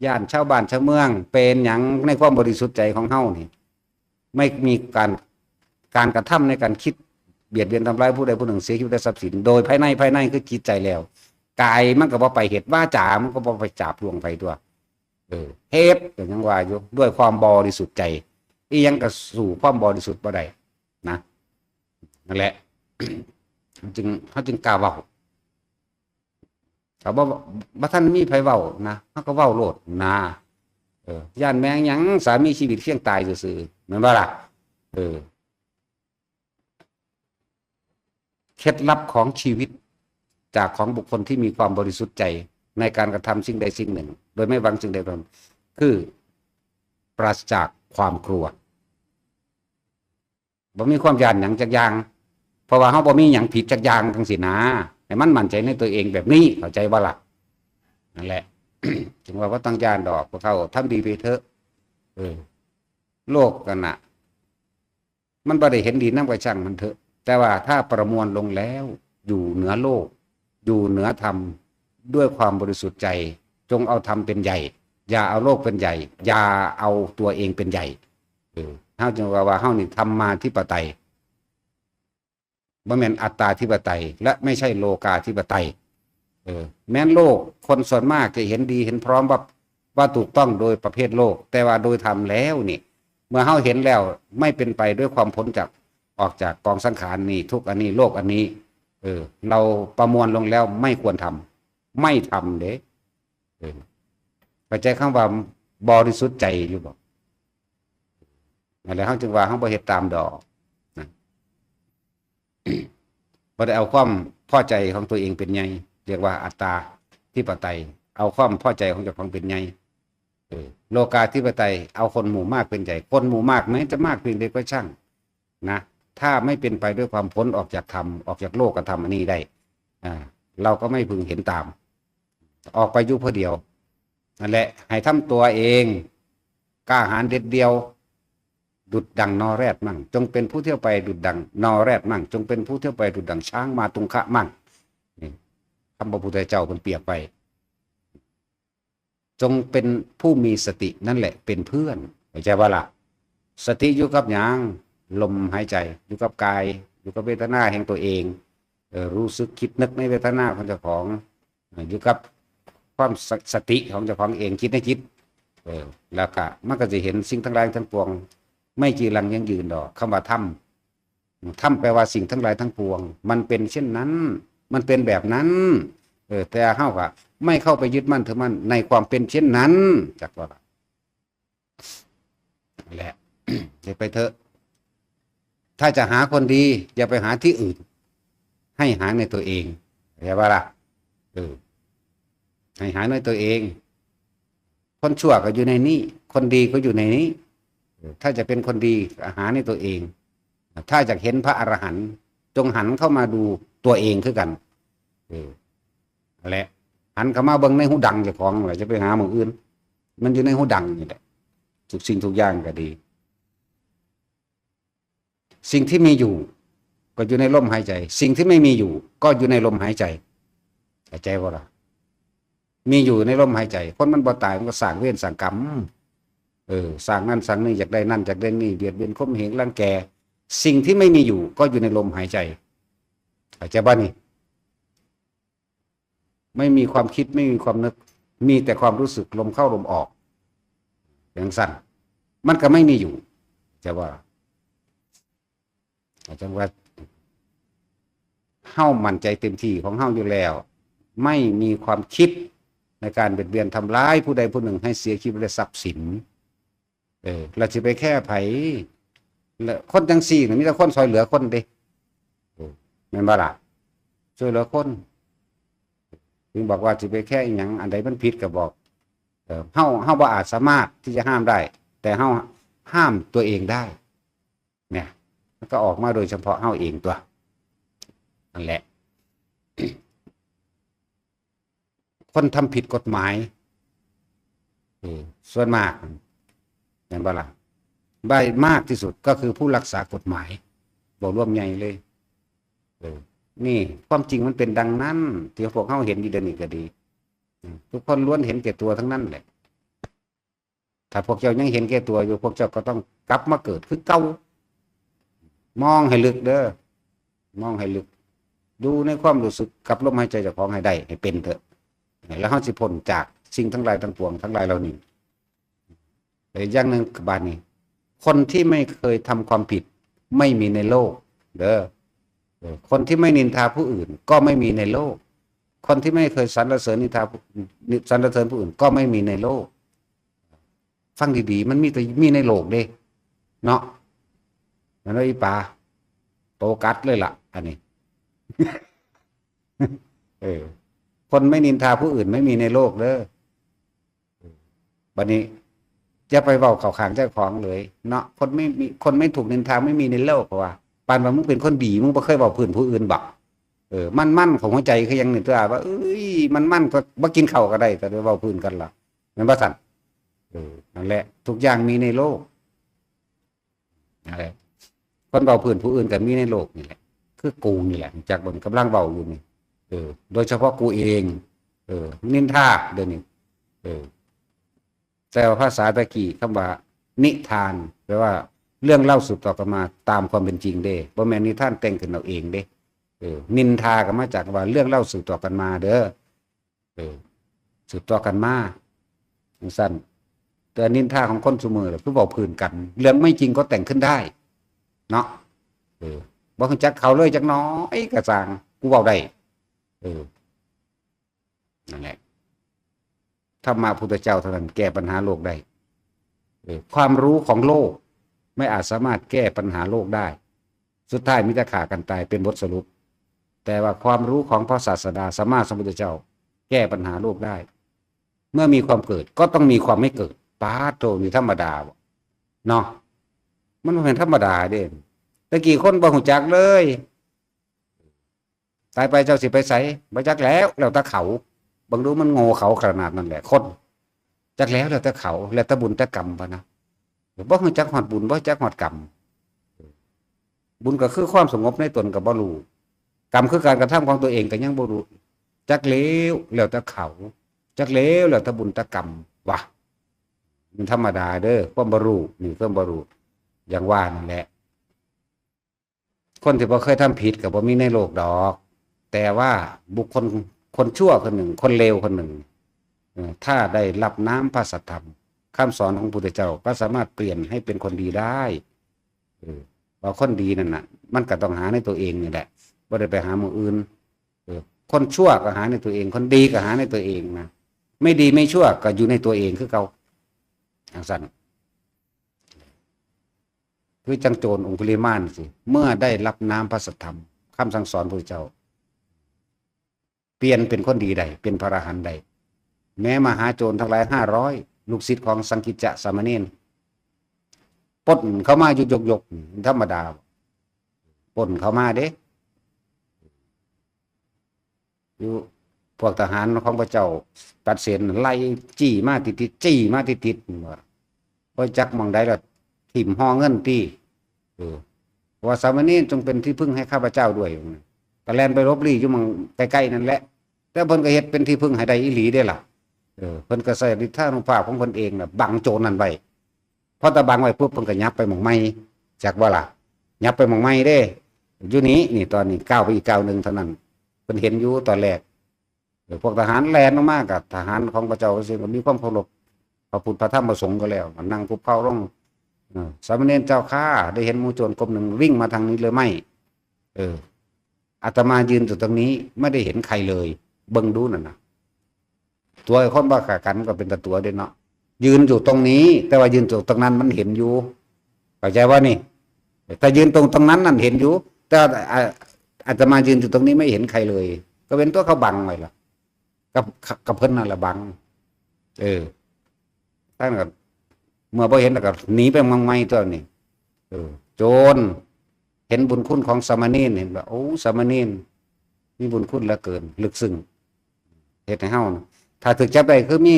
ย้านชาวบ้านชาวเมือง เป็นหยังในความบริสุทธิ์ใจของเฮานี่ ไม่มีการ การกระทำในการคิดเบียดเบียนทำร้ายผู้ใดผู้หนึ่งเสียชีวิตและทรัพย์สิน โดยภายใน ภายในคือจิตใจแล้ว กายมันก็บ่ไปเฮ็ด วาจามันก็บ่ไปจาบจ้วงไผตัว เออ เฮ็ดก็ยังว่าอยู่ ด้วยความบริสุทธิ์ใจ อีหยังก็สู้ความบริสุทธิ์บ่ได้นะ นั่นแหละ จึง เฮาจึงกล้าเว้า ถ้าบ่ บ่ทันมีไผเว้านะ เฮาก็เว้าโลดนะ เออ ย้านแม่งหยัง สามีชีวิตเคียงตายซื่อๆ แม่นบ่ล่ะ เออ เคล็ดลับของชีวิต จากของบุคคลที่มีความบริสุทธิ์ใจในการกระทำสิ่งใดสิ่งหนึ่ง โดยไม่หวังสิ่งใดผล คือปราศจากความกลัว บ่มีความย้านหยังจักอย่าง เพราะว่าเฮาบ่มีหยังผิดจักอย่างจังซี่นะ ให้มันมั่นใจในตัวเองแบบนี้ เข้าใจบ่ล่ะ นั่นแหละ จึงว่าบ่ต้องย้านดอก พวกเขาทำดีไปเถอะ เออ โลกนั่นน่ะ มันบ่ได้เห็นดีนำ ก็ช่างมันเถอะ แต่ว่าถ้าประมวลลงแล้ว อยู่เหนือโลก อยู่เหนือธรรม ด้วยความบริสุทธิ์ใจ จงเอาธรรมเป็นใหญ่ อย่าเอาโลกเป็นใหญ่ อย่าเอาตัวเองเป็นใหญ่ เออ เฮาจึงว่า ว่าเฮานี่ธรรมาธิปไตย บ่แม่นอัตตาธิปไตย และไม่ใช่โลกาธิปไตย เออ แม้นโลกคนส่วนมากจะเห็นดีเห็นพร้อมว่า ว่าถูกต้องโดยประเภทโลก แต่ว่าโดยธรรมแล้วนี่ เมื่อเฮาเห็นแล้วไม่เป็นไปด้วยความพ้นจาก ออกจากกองสังขารนี่ ทุกข์อันนี้ โลกอันนี้ เออ เราประมวลลงแล้วไม่ควรทำ ไม่ทำเด้ เออ เข้าใจคำว่าบริสุทธิ์ใจอยู่บ่ นั่นแหละ เฮาจึงว่าเฮาบ่เฮ็ดตามดอกนะ บ่ได้เอาความพอใจของตัวเองเป็นใหญ่ เรียกว่าอัตตาธิปไตย เอาความพอใจของเจ้าของเป็นใหญ่ เออ โลกาธิปไตย เอาคนหมู่มากเป็นใหญ่ คนหมู่มากแม้จะมากเพียงใดก็ช่างนะ ถ้าไม่เป็นไปด้วยความพ้นออกจากธรรม ออกจากโลกธรรมอันนี้ได้ อ่า เราก็ไม่พึงเห็นตาม ออกไปอยู่ผู้เดียว นั่นแหละ ให้ทำตัวเอง กล้าหาญเด็ดเดี่ยว ดุจดังนอแรดมั่ง จงเป็นผู้เที่ยวไปดุจดังนอแรดมั่ง จงเป็นผู้เที่ยวไปดุจดังช้างมาตุงคะมั่ง นี่ คำพระพุทธเจ้าเพิ่นเปรียบไว้ จงเป็นผู้มีสตินั่นแหละเป็นเพื่อน เข้าใจบ่ล่ะ สติอยู่กับหยัง ลมหายใจ อยู่กับกาย อยู่กับเวทนาแห่งตัวเอง เออ รู้สึกคิดนึกในเวทนาของเจ้าของ เออ อยู่กับความส- สติของเจ้าของเอง คิดในจิต เออ แล้วก็มันก็จะเห็นสิ่งทั้งหลายทั้งปวง ไม่จีรังยั่งยืนดอก คำว่าธรรม ธรรมแปลว่าสิ่งทั้งหลายทั้งปวง มันเป็นเช่นนั้น มันเป็นแบบนั้น เออ แต่เฮาก็ไม่เข้าไปยึดมั่นถือมั่นในความเป็นเช่นนั้น จักว่าล่ะ แหละ เฮ็ดไปเถอะ ถ้าจะหาคนดี อย่าไปหาที่อื่น ให้หาในตัวเอง เข้าใจบ่ล่ะ เออ ให้หาในตัวเอง คนชั่วก็อยู่ในนี้ คนดีก็อยู่ในนี้ เออ ถ้าจะเป็นคนดี หาในตัวเอง ถ้าอยากเห็นพระอรหันต์ จงหันเข้ามาดูตัวเองคือกัน เออ นั่นแหละ หันเข้ามาเบิ่งในหูดังเจ้าของนั่นแหละ จะไปหาหม่องอื่น มันอยู่ในหูดังนี่แหละ ทุกสิ่งทุกอย่างก็ดี สิ่งที่มีอยู่ ก็อยู่ในลมหายใจ สิ่งที่ไม่มีอยู่ ก็อยู่ในลมหายใจ เข้าใจบ่ล่ะ มีอยู่ในลมหายใจ คนมันบ่ตายมันก็สร้างเวรสร้างกรรม เออ สร้างนั่นสร้างนี่ อยากได้นั่นอยากได้นี่ เบียดเบียนข่มเหงรังแก สิ่งที่ไม่มีอยู่ ก็อยู่ในลมหายใจ เข้าใจบ่นี่ ไม่มีความคิด ไม่มีความนึก มีแต่ความรู้สึก ลมเข้าลมออก จังซั่น มันก็ไม่มีอยู่ จะว่า อาจารย์ว่า เฮามั่นใจเต็มที่ของเฮาอยู่แล้ว ไม่มีความคิดในการเบียดเบียนทำร้ายผู้ใดผู้หนึ่งให้เสียชีวิตและทรัพย์สิน เออ แล้วสิไปแคร์ไผ แล้วคนจังซี่น่ะมีแต่คนซ่อยเหลือคนเด้ เออ แม่นบ่ล่ะ ซ่อยเหลือคน ถึงบอกว่าสิไปแคร์อิหยัง อันใดมันผิดก็บอก เออ เฮา เฮาบ่อาจสามารถที่จะห้ามได้ แต่เฮาห้ามตัวเองได้ เนี่ย มันก็ออกมาโดยเฉพาะเฮาเองตัว นั่นแหละ คนทำผิดกฎหมาย เออ ส่วนมาก แม่นบ่ล่ะ ได้มากที่สุดก็คือผู้รักษากฎหมาย บ่รวมใหญ่เลย เออ นี่ความจริงมันเป็นดังนั้น ที่พวกเฮาเห็นอยู่เดี๋ยวนี้ก็ดี อืม ทุกคนล้วนเห็นแก่ตัวทั้งนั้นแหละ ถ้าพวกเจ้ายังเห็นแก่ตัวอยู่ พวกเจ้าก็ต้องกลับมาเกิดคือเก่า มองให้ลึกเด้อ มองให้ลึก ดูในความรู้สึกกับลมหายใจเจ้าของให้ได้ ให้เป็นเถอะ แล้วเฮาสิพ้นจากสิ่งทั้งหลายทั้งปวงทั้งหลายเหล่านี้ และอีกอย่างหนึ่ง บาดนี้ คนที่ไม่เคยทำความผิด ไม่มีในโลก เด้อ เออ คนที่ไม่นินทาผู้อื่น ก็ไม่มีในโลก คนที่ไม่เคยสรรเสริญนินทาผู้- สรรเสริญผู้อื่น ก็ไม่มีในโลก ฟังดีๆ มันมีแต่มีในโลกเด้ เนาะ แม่นบ่อีป๋า โตกัดเลยล่ะ อันนี้ เออ คนไม่นินทาผู้อื่นไม่มีในโลกเด้อ บัดนี้อย่าไปเว้าเข้าข้างเจ้าของเลยเนาะ คนไม่มี คนไม่ถูกนินทาไม่มีในโลก เพราะว่าปานว่ามึงเป็นคนดี มึงบ่เคยเว้าพื้นผู้อื่นบ่ เออ มันๆของหัวใจคือหยังนี่ตัว ว่า เอ้ย มันๆก็บ่กินข้าวก็ได้ แต่ไปเว้าพื้นกันล่ะ แม่นบ่ซั่น เออ นั่นแหละ ทุกอย่างมีในโลก นั่นแหละ คนเว้าพื้นผู้อื่นก็มีในโลกนี่แหละ คือกูนี่แหละ จักบ่ กำลังเว้าอยู่นี่ เออ โดยเฉพาะกูเอง เออ นินทาเดี๋ยวนี้ เออ แต่ว่าภาษาตะกี้คำว่า นิทาน แปลว่า เรื่องเล่าสืบต่อกันมาตามความเป็นจริงเด้ บ่แม่นนิทานแต่งขึ้นเอาเองเด้ เออ นินทาก็มาจากว่าเรื่องเล่าสืบต่อกันมาเด้อ เออ สืบต่อกันมาจังซั่น แต่นินทาของคนซุมื้อล่ะ คือเว้าพื้นกัน เรื่องไม่จริงก็แต่งขึ้นได้ เนาะ เออ บ่รู้จักเขาเลยจักน้อยก็ซ่าง กูเว้าได้ เออ นั่นแหละ ธรรมะพุทธเจ้าเท่านั้นแก้ปัญหาโลกได้ เออ ความรู้ของโลกไม่อาจสามารถแก้ปัญหาโลกได้ สุดท้ายมีแต่ฆ่ากันตายเป็นบทสรุป แต่ว่าความรู้ของพระศาสดาสัมมาสัมพุทธเจ้า แก้ปัญหาโลกได้ เมื่อมีความเกิดก็ต้องมีความไม่เกิด ปาดโธ่ นี่ธรรมดาบ่ เนาะ มันบ่แม่นธรรมดาเด้ แต่กี้คนบ่รู้จักเลย ตายไปเจ้าสิไปไส บ่จักแล้ว แล้วแต่เขา เบิ่งดูมันโง่เขาขนาดนั้นแหละ คน จักแล้ว แล้วแต่เขา แล้วแต่บุญแต่กรรมพะนะ บ่รู้จักฮอดบุญ บ่รู้จักฮอดกรรม บุญก็คือความสงบในตนก็บ่รู้ กรรมคือการกระทำของตัวเองก็ยังบ่รู้ จักแล้ว แล้วแต่เขา จักแล้ว แล้วแต่บุญแต่กรรม วะ มันธรรมดาเด้อ ความบ่รู้ นี่ความบ่รู้ อย่างว่านั่นแหละ คนที่บ่เคยทำผิดก็บ่มีในโลกดอก แต่ว่าบุคคล คนชั่วคนหนึ่ง คนเลวคนหนึ่ง เอ่อ ถ้าได้รับน้ำพระสัทธรรม คำสอนของพุทธเจ้า ก็สามารถเปลี่ยนให้เป็นคนดีได้ เออ ว่าคนดีนั่นน่ะ มันก็ต้องหาในตัวเองนี่แหละ บ่ได้ไปหาหม่องอื่น เออ คนชั่วก็หาในตัวเอง คนดีก็หาในตัวเองนะ ไม่ดีไม่ชั่วก็อยู่ในตัวเองคือเก่า จังซั่น คือจังโจรองคุลิมานสิ เมื่อได้รับน้ำพระสัทธรรม คำสั่งสอนพระเจ้า เปลี่ยนเป็นคนดีได้ เป็นพระอรหันต์ได้ แม้มหาโจรทั้งหลายห้าร้อย ลูกศิษย์ของสังกิจจะสามเณร ปล้นเข้ามาอยู่ยกๆ ธรรมดา ปล้นเข้ามาเด้ อยู่ พวกทหารของพระเจ้าตัดสินไล่จี้มาติดๆ จี้มาติดๆ ว่า บ่จักหม่องใดละ ถิ่มห่อเงินตี้ เออ ว่าสามเณรจงเป็นที่พึ่งให้ข้าพเจ้าด้วย ก็แล่นไปหลบลี้อยู่หม่องใกล้ๆ นั่นแหละ แต่เพิ่นก็เฮ็ดเป็นที่พึ่งให้ได้อีหลีเด้ล่ะ เออ เพิ่นก็ใช้ฤทธานุภาพของเพิ่นเองน่ะ บังโจรนั่นไว้ พอตะบังไว้ปุ๊บ เพิ่นก็ยับไปหม่องใหม่ จักบ่ล่ะ ยับไปหม่องใหม่เด้ อยู่นี่ นี่ตอนนี้ก้าวไปอีกก้าวหนึ่งเท่านั้น เพิ่นเห็นอยู่ตอนแรก เออ พวกทหารแล่นออกมากับทหารของพระเจ้า ซึ่งก็มีความเคารพพระพุทธพระธรรมพระสงฆ์ก็แล้ว นั่งคุกเข่าลง เออ สามเณรเจ้าข้า ได้เห็นหมู่โจรกลุ่มหนึ่งวิ่งมาทางนี้หรือไม่ เออ อาตมายืนอยู่ตรงนี้ ไม่ได้เห็นใครเลย เบิ่งดูนั่นน่ะ ตั๋วคนบ่ฆ่ากันก็เป็นตาตั๋วเด้เนาะ ยืนอยู่ตรงนี้ แต่ว่ายืนอยู่ตรงนั้นมันเห็นอยู่ เข้าใจว่านี่ ถ้ายืนตรงตรงนั้นนั่นเห็นอยู่ แต่ว่าอา อาตมายืนอยู่ตรงนี้ไม่เห็นใครเลย ก็เป็นตั๋วเขาบังไว้ล่ะ กับ กับเพิ่นนั่นแหละบัง เออ ตั้งแต่เมื่อบ่เห็นแล้วก็หนีไปหม่องใหม่ตัวนี้ เออ โจร เห็นบุญคุณของสามเณร เห็นว่า โอ้ สามเณร มีบุญคุณเหลือเกิน ลึกซึ้ง เฮ็ดให้เฮานะ ถ้าถูกจับได้คือมี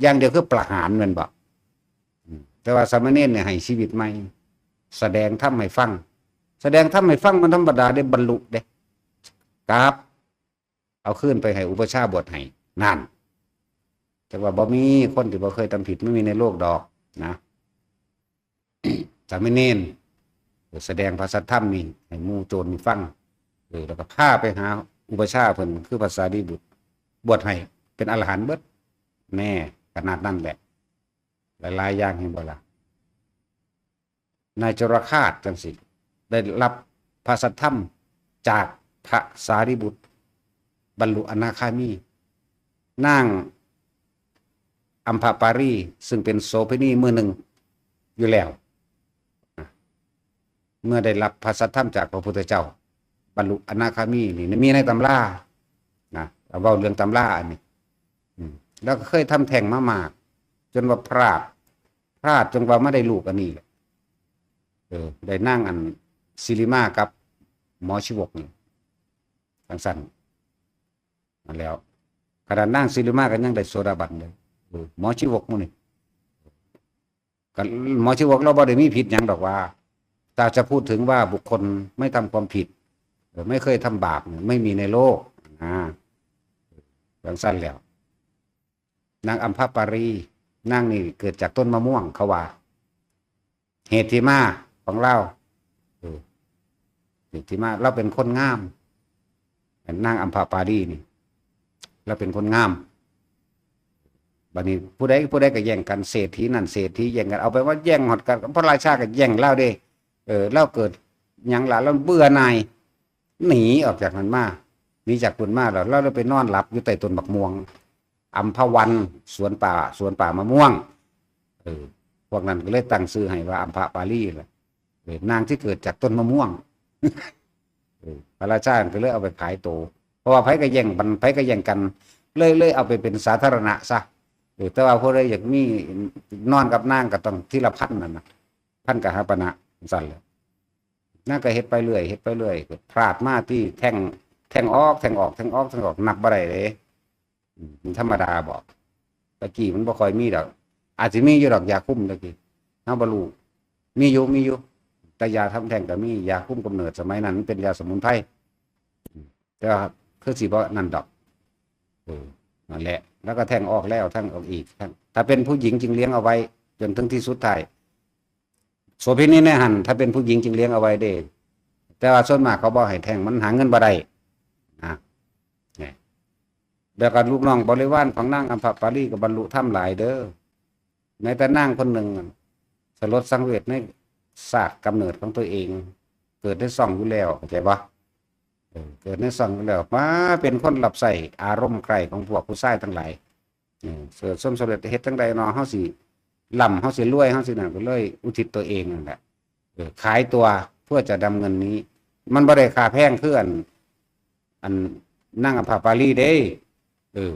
อย่างเดียวคือประหารแม่นบ่ อืม แต่ว่าสามเณรเนี่ยให้ชีวิตใหม่ แสดงธรรมให้ฟัง แสดงธรรมให้ฟังมันธรรมดาเด้ บรรลุเด้ กราบ เอาคืนไปให้อุปัชฌาย์บวชให้ นั่น แต่ว่าบ่มีคนที่บ่เคยทำผิด ไม่มีในโลกดอกนะ สามเณร แสดงพระสัทธรรมนี่ให้หมู่โจรนี่ฟัง เออ แล้วก็พาไปหาอุปัชฌาย์เพิ่น คือพระสารีบุตร บวชให้เป็นอรหันต์เบิด แน่ ขนาดนั้นแหละ หลายๆ อย่างเห็นบ่ล่ะ นายจรคาสจังสิ ได้รับพระสัทธรรมจากพระสารีบุตร บรรลุอนาคามี นางอัมพปารี ซึ่งเป็นโสเภณีมือหนึ่งอยู่แล้ว เมื่อได้รับพระสัทธรรมจากพระพุทธเจ้า บรรลุอนาคามีนี่มีในตำรานะ เอาเว้าเรื่องตำราอันนี้ อืม แล้วก็เคยทำแท้งมามาก จนว่าพลาด พลาดจนว่าไม่ได้ลูกอันนี้แหละ เออ ได้นางอันสิริมากับหมอชีวกนี่ จังซั่น นั่นแล้ว ขนาดนางสิริมาก็ยังได้โสดาบันเลย เออ หมอชีวกหมู่นี่ ก็หมอชีวกเราบ่ได้มีผิดหยังดอกว่า ถ้าจะพูดถึงว่าบุคคลไม่ทำความผิด เออ ไม่เคยทำบาปเนี่ย ไม่มีในโลก อ่า จังซั่นแล้ว นางอัมพปาลี นางนี่เกิดจากต้นมะม่วง เขาว่า เหตุที่มาของลาว เออ เหตุที่มา ลาวเป็นคนงาม นางอัมพปาลีนี่ ลาวเป็นคนงาม บัดนี้ผู้ใด ผู้ใดก็แย่งกัน เศรษฐีนั่นเศรษฐีแย่งกัน เอาไปว่าแย่งฮอดกัน พระราชาก็แย่งลาวเด้ เออ ลาวเกิดหยังล่ะ ลาวเบื่อหน่าย หนีออกจากนั้นมา หนีจากพุ้นมาแล้ว ลาวเลยไปนอนหลับอยู่ใต้ต้นบักม่วง อัมพวัน สวนป่า สวนป่ามะม่วง เออ พวกนั้นก็เลยตั้งชื่อให้ว่าอัมพปาลีแหละ เออ นางที่เกิดจากต้นมะม่วง เออ พระราชาก็เลยเอาไปขายโต เพราะว่าไผก็แย่งกัน ไผก็แย่งกัน เลย เลยเอาไปเป็นสาธารณะซะ เออ แต่ว่าผู้ใดอยากมี นอนกับนางก็ต้องทีละพันนั่นน่ะ พันกหาปณะ ซั่นแหละ นางก็เฮ็ดไปเรื่อย เฮ็ดไปเรื่อย ก็พลาดมาที่แท้ง แท้งออก แท้งออก แท้งออก แท้งออก นับบ่ได้เด้ อืม มันธรรมดาบอก ตะกี้มันบ่ค่อยมีดอก อาจสิมีอยู่ดอกยาคุมตะกี้ เฮาบ่รู้ มีอยู่ มีอยู่ แต่ยาทำแท้งก็มี ยาคุมกำเนิดสมัยนั้นมันเป็นยาสมุนไพร อืม แต่ว่าคือสิบ่นั่นดอก เออ นั่นแหละ แล้วก็แท้งออกแล้ว แท้งออกอีก แท้ง ถ้าเป็นผู้หญิงจึงเลี้ยงเอาไว้ จนถึงที่สุดท้าย โสเภณีในหั้น ถ้าเป็นผู้หญิงจึงเลี้ยงเอาไว้เด้ แต่ว่าส่วนมากเขาบ่ให้แท้ง มันหาเงินบ่ได้ นะ นี่ แล้วก็ลูกน้องบริวารของนางอัมพปาลีก็บรรลุธรรมหลายเด้อ แม้แต่นางคนหนึ่ง สลดสังเวชในชาติกำเนิดของตัวเอง เกิดในช่องอยู่แล้ว เข้าใจบ่ เออ เกิดในช่องอยู่แล้ว มาเป็นคนรับใช้อารมณ์ใคร่ของพวกผู้ชายทั้งหลาย เออ เสริฐสมสำเร็จเฮ็ดจั่งใดเนาะ เฮาสิร่ำ เฮาสิรวย เฮาสินั่น ก็เลยอุทิศตัวเองนั่นแหละ เออ ขายตัวเพื่อจะนำเงินนี้ มันบ่ได้ค่าแพงคืออัน อันนางอัมพปาลีเด้ เออ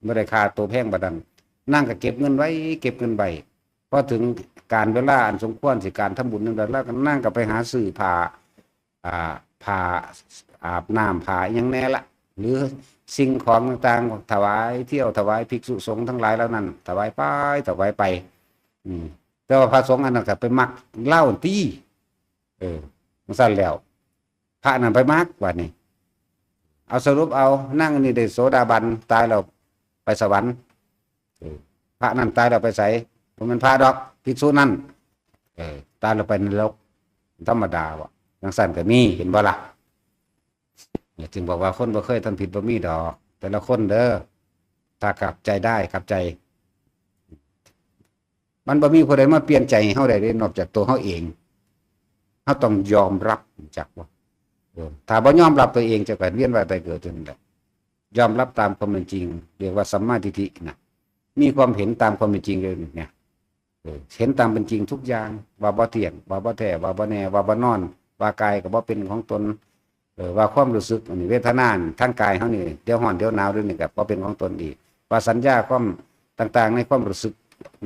บ่ได้ค่าตัวแพงปานนั้น นางก็เก็บเงินไว้ เก็บเงินไว้ พอถึงกาลเวลาอันสมควรสิการทำบุญนั่นแหละ แล้วนางก็ไปหาซื้อผ้า อ่า ผ้าอาบน้ำ ผ้าอิหยังแน่ละ หรือสิ่งของต่างๆ ถวายเที่ยว ถวายภิกษุสงฆ์ทั้งหลายเหล่านั้น ถวายไป ถวายไป อืม แต่ว่าพระสงฆ์อันนั้นก็ไปมักลาวติ เออ จั่งซั่นแล้ว พระนั้นไปมัก บัดนี้ เอา สรุปเอา นางนี่ได้โสดาบัน ตายแล้วไปสวรรค์ เออ พระนั้นตายแล้วไปไส บ่แม่นพระดอก ภิกษุนั้น เออ ตายแล้วไปนรก ธรรมดาว่ะ จั่งซั่นก็มี เห็นบ่ล่ะ เนี่ย จึงบอกว่าคนบ่เคยทำผิดบ่มีดอก แต่ละคนเด้อ ถ้ากลับใจได้ กลับใจ มันบ่มีผู้ใดมาเปลี่ยนใจให้เฮาได้เด้ นอกจากตัวเฮาเอง เฮาต้องยอมรับ จักบ่ เออ ถ้าบ่ยอมรับตัวเอง เจ้าก็เวียนว่ายตายเกิดอยู่นั่นแหละ ยอมรับตามความเป็นจริง เรียกว่าสัมมาทิฏฐินะ มีความเห็นตามความเป็นจริงเลยเนี่ย เออ เห็นตามเป็นจริงทุกอย่าง ว่าบ่เที่ยง ว่าบ่แท้ ว่าบ่แน่ ว่าบ่นอน ว่ากายก็บ่เป็นของตน เออ ว่าความรู้สึก อันนี้เวทนานี่ ทางกายเฮานี่ เดี๋ยวร้อน เดี๋ยวหนาว เดี๋ยวนี้ก็บ่เป็นของตนอีก ว่าสัญญาความต่างๆ ในความรู้สึก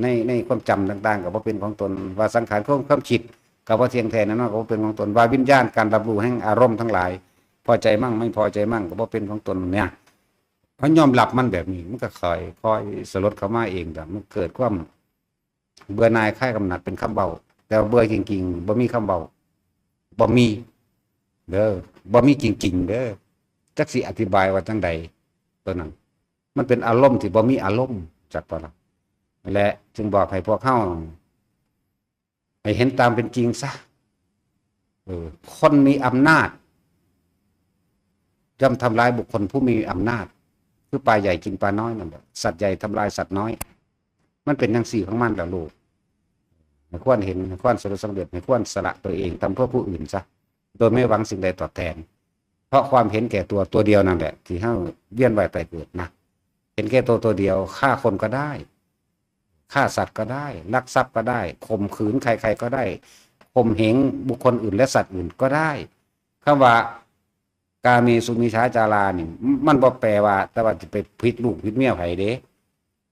ใน ในความจำต่างๆ ก็บ่เป็นของตน ว่าสังขาร ความ ความคิด ก็บ่เที่ยงแท้แน่นอน ก็บ่เป็นของตน ว่าวิญญาณ การรับรู้แห่งอารมณ์ทั้งหลาย พอใจมั่ง ไม่พอใจมั่ง ก็บ่เป็นของตนเนี่ย พอยอมรับมันแบบนี้ มันก็ค่อย ค่อยสลดเข้ามาเอง แต่มันเกิดความเบื่อหน่ายคลายกำหนัดเป็นคำเว้า แต่ว่าเบื่อจริงๆ บ่มีคำเว้า บ่มี เด้อ บ่มีจริงๆ เด้อ จักสิอธิบายว่าจั่งใด ตัวนั้น มันเป็นอารมณ์ที่บ่มีอารมณ์ จักบ่ล่ะ และจึงบอกให้พวกเฮา ให้เห็นตามเป็นจริงซะ เออ คนมีอำนาจ ย่อมทำลายบุคคลผู้มีอำนาจ คือปลาใหญ่กินปลาน้อยนั่นแหละ สัตว์ใหญ่ทำลายสัตว์น้อย มันเป็นจั่งซี้ของมันแหละลูก ให้ควรเห็น ให้ควรสำเร็จ ให้ควรสละตัวเอง ทำเพื่อผู้อื่นซะ โดยไม่หวังสิ่งใดตอบแทน เพราะความเห็นแก่ตัวตัวเดียวนั่นแหละ ที่เฮาเวียนว่ายตายเกิดนะ เห็นแก่ตัวตัวเดียว ฆ่าคนก็ได้ ฆ่าสัตว์ก็ได้ ลักทรัพย์ก็ได้ ข่มขืนใครๆก็ได้ ข่มเหงบุคคลอื่นและสัตว์อื่นก็ได้ คำว่า กาเมสุมิจฉาจารานี่ มันบ่แปลว่า แต่ว่าจะไปผิดลูกผิดเมียไผเด้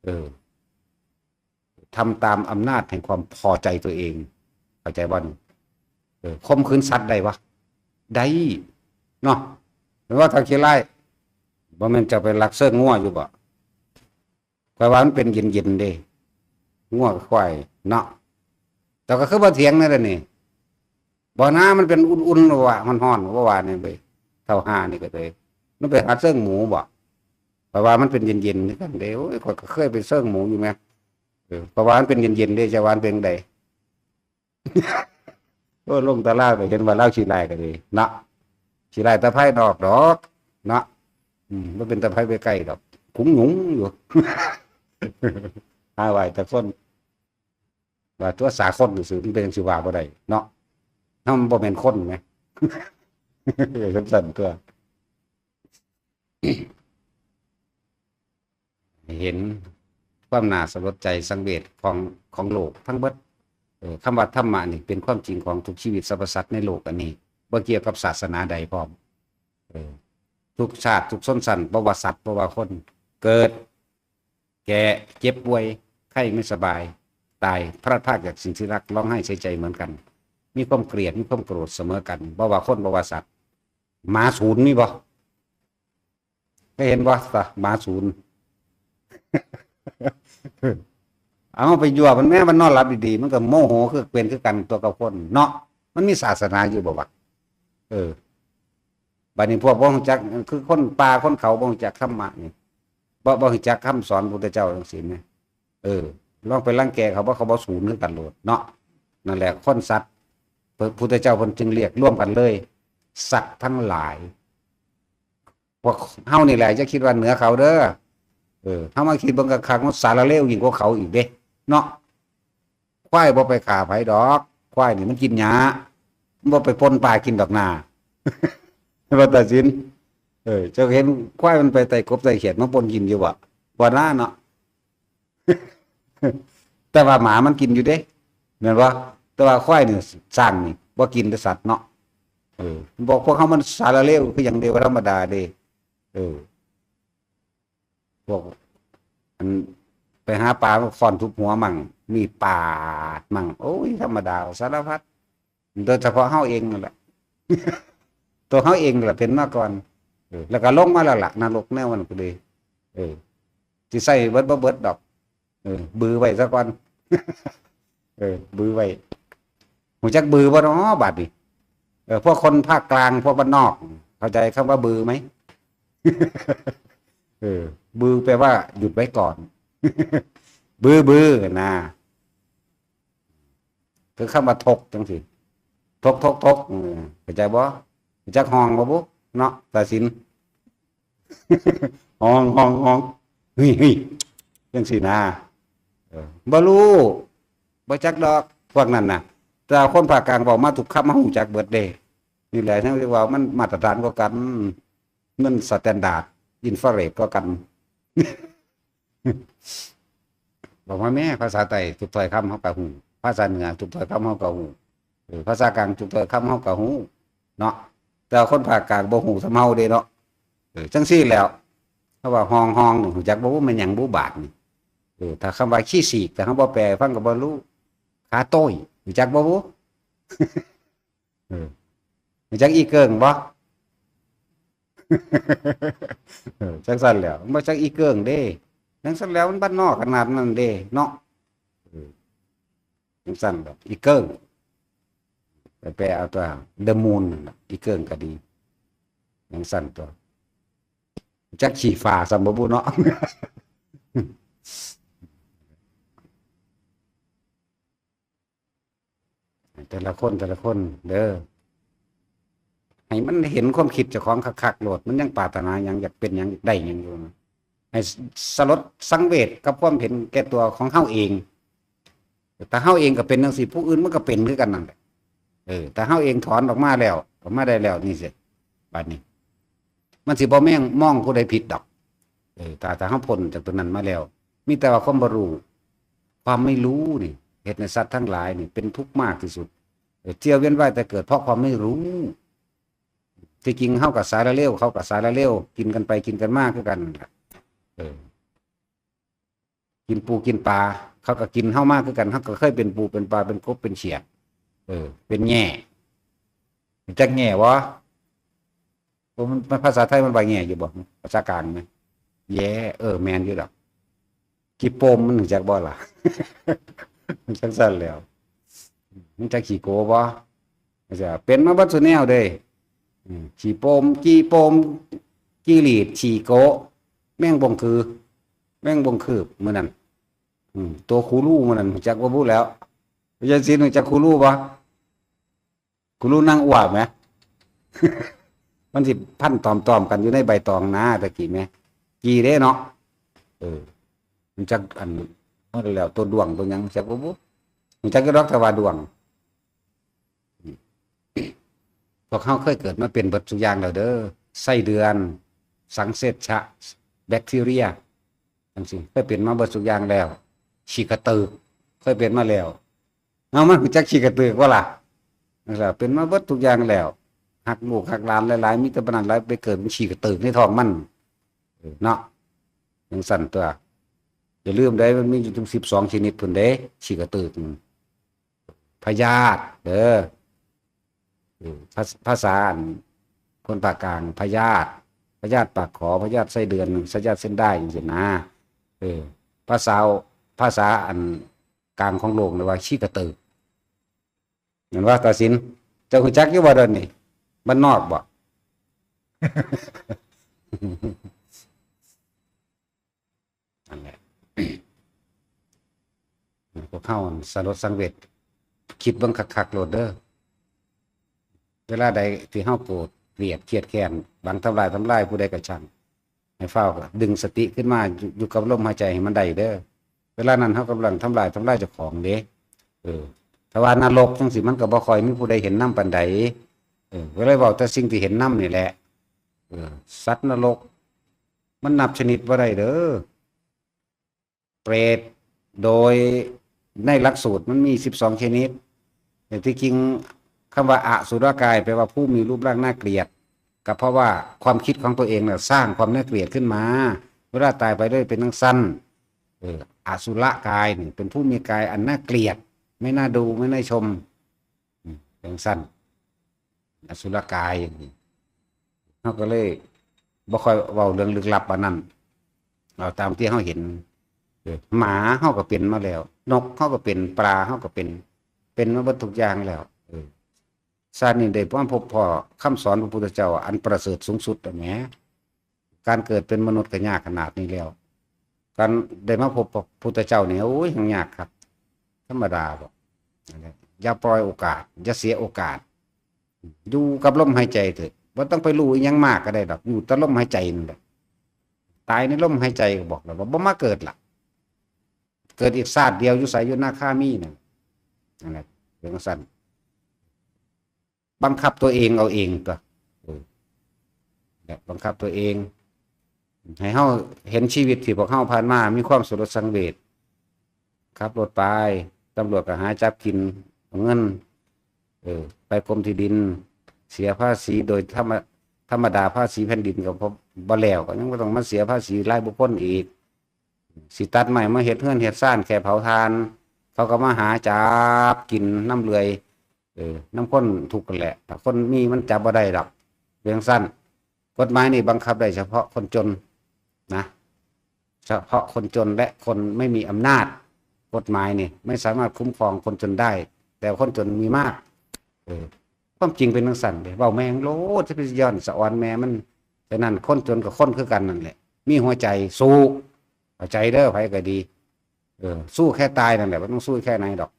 เออ ทำตามอำนาจแห่งความพอใจตัวเอง เข้าใจบ่นี่ เออ ข่มขืนสัตว์ได้วะ ได้ เนาะ แปลว่าถ้าขี้ร้าย บ่แม่นจะไปลักเซิงงัวอยู่บ่ ข้อยว่ามันเป็นเย็นๆเด้ งัวกับควายเนาะ แต่ก็คือบ่เถียงนั่นแหละนี่ บ่นะ มันเป็นอุ่นๆหรือว่าฮ้อนๆ บ่ว่านี่เว้ย เฒ่าห่านี่ก็เลย มันไปหาเซิงหมูบ่ เพราะว่ามันเป็นเย็นๆคือกันเด้ โอ้ย ข้อยก็เคยไปเซิงหมูอยู่แหม เออ เพราะว่ามันเป็นเย็นๆเด้ จะว่ามันเป็นได โอ้ ลงตารางไปเห็นว่าลาวขี้ร้ายก็ดีเนาะ ขี้ร้ายแต่ภายนอกดอกเนาะ อืม บ่เป็นแต่ไผไปใกล้ดอก ขุงหยุงอยู่ หาไหว้แต่คน ว่าตัวสาคนซื่อๆ มันเป็นจั่งซี้ว่าบ่ได้เนาะ เฮามันบ่แม่นคนแหม จั่งซั้นตัว เห็นความน่าสลดใจสังเวชของ ของโลกทั้งเบิด เออ คำว่าธรรมะนี่เป็นความจริงของทุกชีวิตสรรพสัตว์ในโลกอันนี้ บ่เกี่ยวกับศาสนาใดพร้อม เออ ทุกชาติทุกชนชั้น บ่ว่าสัตว์ บ่ว่าคน เกิด แก่ เจ็บป่วย ไข้ไม่สบาย ตาย พลัดพรากจากสิ่งที่รัก ร้องไห้เสียใจเหมือนกัน มีความเกลียด มีความโกรธเสมอกัน บ่ว่าคน บ่ว่าสัตว์ หมาสูนมีบ่ เคยเห็นบ่ หมาสูน เอาไปยั่วมันแหม มันนอนหลับดีๆ มันก็โมโหคือเป็นคือกันตัวกับคนเนาะ มันมีศาสนาอยู่บ่วะ เออ บัดนี้พวกบ่รู้จัก คือคนป่าคนเขาบ่รู้จักธรรมะนี่ บ่ บ่รู้จักคำสอนพุทธเจ้าจั่งซี้แหม เออ ลองไปรังแกเขา บ่ เขาบ่สูนคือกันโลดเนาะ นั่นแหละ คนสัตว์ พระพุทธเจ้าเพิ่นจึงเรียกรวมกันเลย สัตว์ทั้งหลาย พวกเฮานี่แหละ อย่าคิดว่าเหนือเขาเด้อ เออ เฮามาคิดเบิ่งคักๆ มันสารเลวยิ่งกว่าเขาอีกเด้ เนาะ ควายบ่ไปฆ่าไผดอก ควายนี่มันกินหญ้า มันบ่ไปป่นปลากินดอกนา ว่าตัดสิน เออ เจ้าเห็นควายมันไปไต่กบไต่เขียดมาป่นกินอยู่บ่ บ่นะเนาะ แต่ว่าหมามันกินอยู่เด้ แม่นบ่ แต่ว่าควายนี่ ช้างนี่ บ่กินแต่สัตว์เนาะ เออ บอกพวกเฮามันสารเลวคือหยังเด้ บ่ธรรมดาเด้ เออ พวก อัน ไปหาปลา มาค้อนทุบหัวมั่ง มีดปาดมั่ง โอ้ย ธรรมดา สารพัด โดยเฉพาะเฮาเองนั่นแหละ ตัวเฮาเองนั่นแหละเป็นมาก่อน เออ แล้วก็ลงมาแล้วล่ะ นรกแนวมันก็เลย เออ สิใส่เบิดบ่เบิดดอก เออ บือไว้ซะก่อน เออ บือไว้ ฮู้จักบือบ่น้อ บาดนี้ เออ พวกคนภาคกลาง พวกบ้านนอก เข้าใจคำว่าบือไหม เออ บือแปลว่าหยุดไว้ก่อน บือ บือ นะ คือคำว่าถกจั่งซี้ ถก ถก ถก เออ เข้าใจบ่ รู้จักฮ้องบ่บุ เนาะ ตัดสิน ฮ้อง ฮ้อง ฮ้อง เฮ้ย เฮ้ย จั่งซี้นะ เออ บ่รู้ บ่จักดอก พวกนั้นน่ะ แต่คนภาคกลางเว้ามาทุกคำ เฮารู้จักเบิดเด้ นี่แหละ จั่งเรียกว่ามันมาตรฐานกว่ากัน มันสแตนดาร์ด อินฟราเรดกว่ากัน บอกว่าแม่ ภาษาไทยทุกถ้อยคำเฮาก็ฮู้ ภาษาเหนือทุกถ้อยคำเฮาก็ฮู้ เออ ภาษากลางทุกถ้อยคำเฮาก็ฮู้ เนาะ แต่ว่าคนภาคกลางบ่ฮู้ส่ำเฮาเด้เนาะ เออ จั่งซี้แหล้ว เฮาว่าฮ้อง ฮ้อง นี่ ฮู้จักบ่ แม่นหยังบุ บาดนี่ เออ ถ้าคำว่าขี้สีก ถ้าเฮาบ่แปลให้ฟังก็บ่รู้ ขาโต้ย ฮู้จักบ่บุ เออ ฮู้จักอีเกิ่งบ่ เออ จั่งซั้นแหล้ว บ่จักอีเกิ่งเด้ จั่งซั้นแหล้ว มันบ้านนอกขนาดนั้นเด้ เนาะ เออ จั่งซั้นดอก อีเกิ่ง ไปแปลเอาตัว the moon นั่นล่ะ อีเกิ่งก็ดี จั่งซั้นตัว จักขี้ฟ้าซ้ำบ่บุเนาะ แต่ละคน แต่ละคน เด้อ ให้มันเห็นความคิดเจ้าของคักๆโลด มันยังปรารถนาหยัง อยากเป็นหยัง อยากได้หยังอยู่นะ ให้สลดสังเวชกับความเห็นแก่ตัวของเฮาเอง ถ้าเฮาเองก็เป็นจั่งซี้ ผู้อื่นมันก็เป็นคือกันนั่นแหละ เออ ถ้าเฮาเองถอนออกมาแล้ว ออกมาได้แล้วนี่สิ บัดนี้ มันสิบ่แม่งมองผู้ใดผิดดอก เออ ถ้า ถ้าเฮาพ้นจากตัวนั้นมาแล้ว มีแต่ว่าความบ่รู้ ความไม่รู้นี่ เฮ็ดให้สัตว์ทั้งหลายนี่เป็นทุกข์มากที่สุด เออ เที่ยวเวียนว่ายแต่เกิดเพราะความไม่รู้ ที่จริงเฮาก็สาระเลว เขาก็สาระเลว กินกันไปกินกันมาคือกันนั่นล่ะ เออ กินปูกินปลา เขาก็กินเฮามาคือกัน เฮาก็เคยเป็นปูเป็นปลา เป็นกบเป็นเขียด เออ เป็นแง่ รู้จักแง่บ่ โอ้ มัน มันภาษาไทยมันว่าแง่อยู่บ่ ภาษากลางนะ แย่ เออ แม่นอยู่ดอก ขี้โปมมันรู้จักบ่ล่ะ จั่งซั้นแหล้ว มันจักขี้โกบ่ จะเป็นมาเบิดซุแนวเด้ อืม ขี้โปม ขี้โปม ขี้หลีด ขี้โก แมงบ่งคือ แมงบ่งคืบ มื้อนั้น อืม ตัวคูรูมื้อนั้น รู้จักบ่บุแล้ว ยายศิลป์รู้จักคูรูบ่ คูรูนางอ้วกไหม มันสิพันตอมๆกันอยู่ในใบตองนะ ตะกี้ไหม ขี้เด้เนาะ เออ มันจักอัน มันแล้ว ตัวด้วง ตัวหยัง จักบ่บุ มันจักก็ดอกแต่ว่าด้วง พวกเขาเคยเกิดมาเป็นเบิดทุกอย่างแล้วเด้อ ไส้เดือน สังเสชะ แบคทีเรีย จังซี่ เคยเป็นมาเบิดทุกอย่างแล้ว ขี้กระตือก เคยเป็นมาแล้ว เอา มันรู้จักขี้กระตือกบ่ล่ะ นั่นแหละ เป็นมาเบิดทุกอย่างแล้ว หักลูกหักหลานหลายๆ มีแต่ปานนั้นหลาย ไปเกิดเป็นขี้กระตือกในท้องมัน เออ เนาะ จั่งซั้นตั๊ว อย่าลืมเด้ มันมีอยู่ถึงสิบสองชนิดพุ้นเด้ ขี้กระตือก พยาธิ เด้อ เออ ภาษ- ภาษาอัน คนภาคกลาง พยาธิ พยาธิปากขอ พยาธิไส้เดือน พยาธิเส้นด้าย จั่งซี้นะ เออ ภาษา ภาษาอันกลางของโลกเรียกว่าขี้กระตือก แม่นบ่ ตาสิน เจ้ารู้จักอยู่บ่เดี๋ยวนี้ บ้านนอกบ่ นั่นแหละ พวกเฮาสลดสังเวช คิดเบิ่งคักๆโลดเด้อ เวลาใดที่เฮาโกรธเกลียดเครียดแค้น หวังทำลายทำลายผู้ใดก็ช่าง ให้ฟ้าวดึงสติขึ้นมาอยู่ อยู่กับลมหายใจให้มันได้เด้อ เวลานั้นเฮากำลังทำลายทำลายเจ้าของเด้ เออ ถ้าว่านรกจั่งซี้ มันก็บ่ค่อยมีผู้ใดเห็นนำปานใด เออ ก็เลยเว้าแต่สิ่งที่เห็นนำนี่แหละ เออ สัตว์นรก มันนับชนิดบ่ได้เด้อ เปรต โดยในหลักสูตรมันมีสิบสองชนิด แต่ที่จริงคำว่าอสุรกายแปลว่าผู้มีรูปร่างน่าเกลียด ก็เพราะว่าความคิดของตัวเองน่ะสร้างความน่าเกลียดขึ้นมา เวลาตายไปเลยเป็นจั่งซั้น เออ อสุรกายนี่เป็นผู้มีกายอันน่าเกลียด ไม่น่าดู ไม่น่าชม อืม เป็นจั่งซั้น อสุรกายอย่างนี้ เฮาก็เลยบ่ค่อยเว้าเรื่องลึกลับอันนั้น เอาตามที่เฮาเห็น เออ หมาเฮาก็เป็นมาแล้ว นกเฮาก็เป็น ปลาเฮาก็เป็น เป็นมาเบิดทุกอย่างแล้ว เออ ชาตินี้ได้มาพบพ้อคำสอนพระพุทธเจ้าอันประเสริฐสูงสุดอะแหม การเกิดเป็นมนุษย์ก็ยากขนาดนี้แล้ว การได้มาพบพระพุทธเจ้านี่ โอ้ย ยังยากครับ ธรรมดาบ่ อย่าปล่อยโอกาส อย่าเสียโอกาส อยู่กับลมหายใจเถอะ บ่ต้องไปรู้อิหยังมากก็ได้ดอก อยู่แต่ลมหายใจนั่นแหละ ตายในลมหายใจก็บอกแล้วว่าบ่มาเกิดล่ะ เกิดอีกชาติเดียวอยู่ไส อยู่นาคามีนั่น นั่นแหละ เป็นจั่งซั้น บังคับตัวเองเอาเองตั๊ว เออ แบบบังคับตัวเอง ให้เฮาเห็นชีวิตที่พวกเฮาผ่านมา มีความสลดสังเวช ขับรถไป ตำรวจก็หาจับกิน เอาเงิน เออ ไปกรมที่ดิน เสียภาษีโดยธรรม- ธรรมดา ภาษีแผ่นดินก็บ่- บ่แล้ว ก็ยังบ่ต้องมาเสียภาษีรายบุคคลอีก สิตัดไม้มาเฮ็ดเฮือนเฮ็ดซาน แค่เผาถ่าน เขาก็มาหาจับกินนำเรื่อย เออ นำคนทุกข์นั่นแหละ ถ้าคนมีมันจับบ่ได้ดอก เป็นจั่งซั้น กฎหมายนี่บังคับได้เฉพาะคนจนนะ เฉพาะคนจนและคนไม่มีอำนาจ กฎหมายนี่ไม่สามารถคุ้มครองคนจนได้ แต่คนจนมีมาก เออ ความจริงเป็นจั่งซั้นเด้ เว้าแม่งโลด จะไปย้อนสะออนแม่มัน ฉะนั้นคนจนกับคนคือกันนั่นแหละ มีหัวใจสู้ เข้าใจเด้อ ไผก็ดี เออ สู้แค่ตายนั่นแหละ บ่ต้องสู้แค่ไหนดอก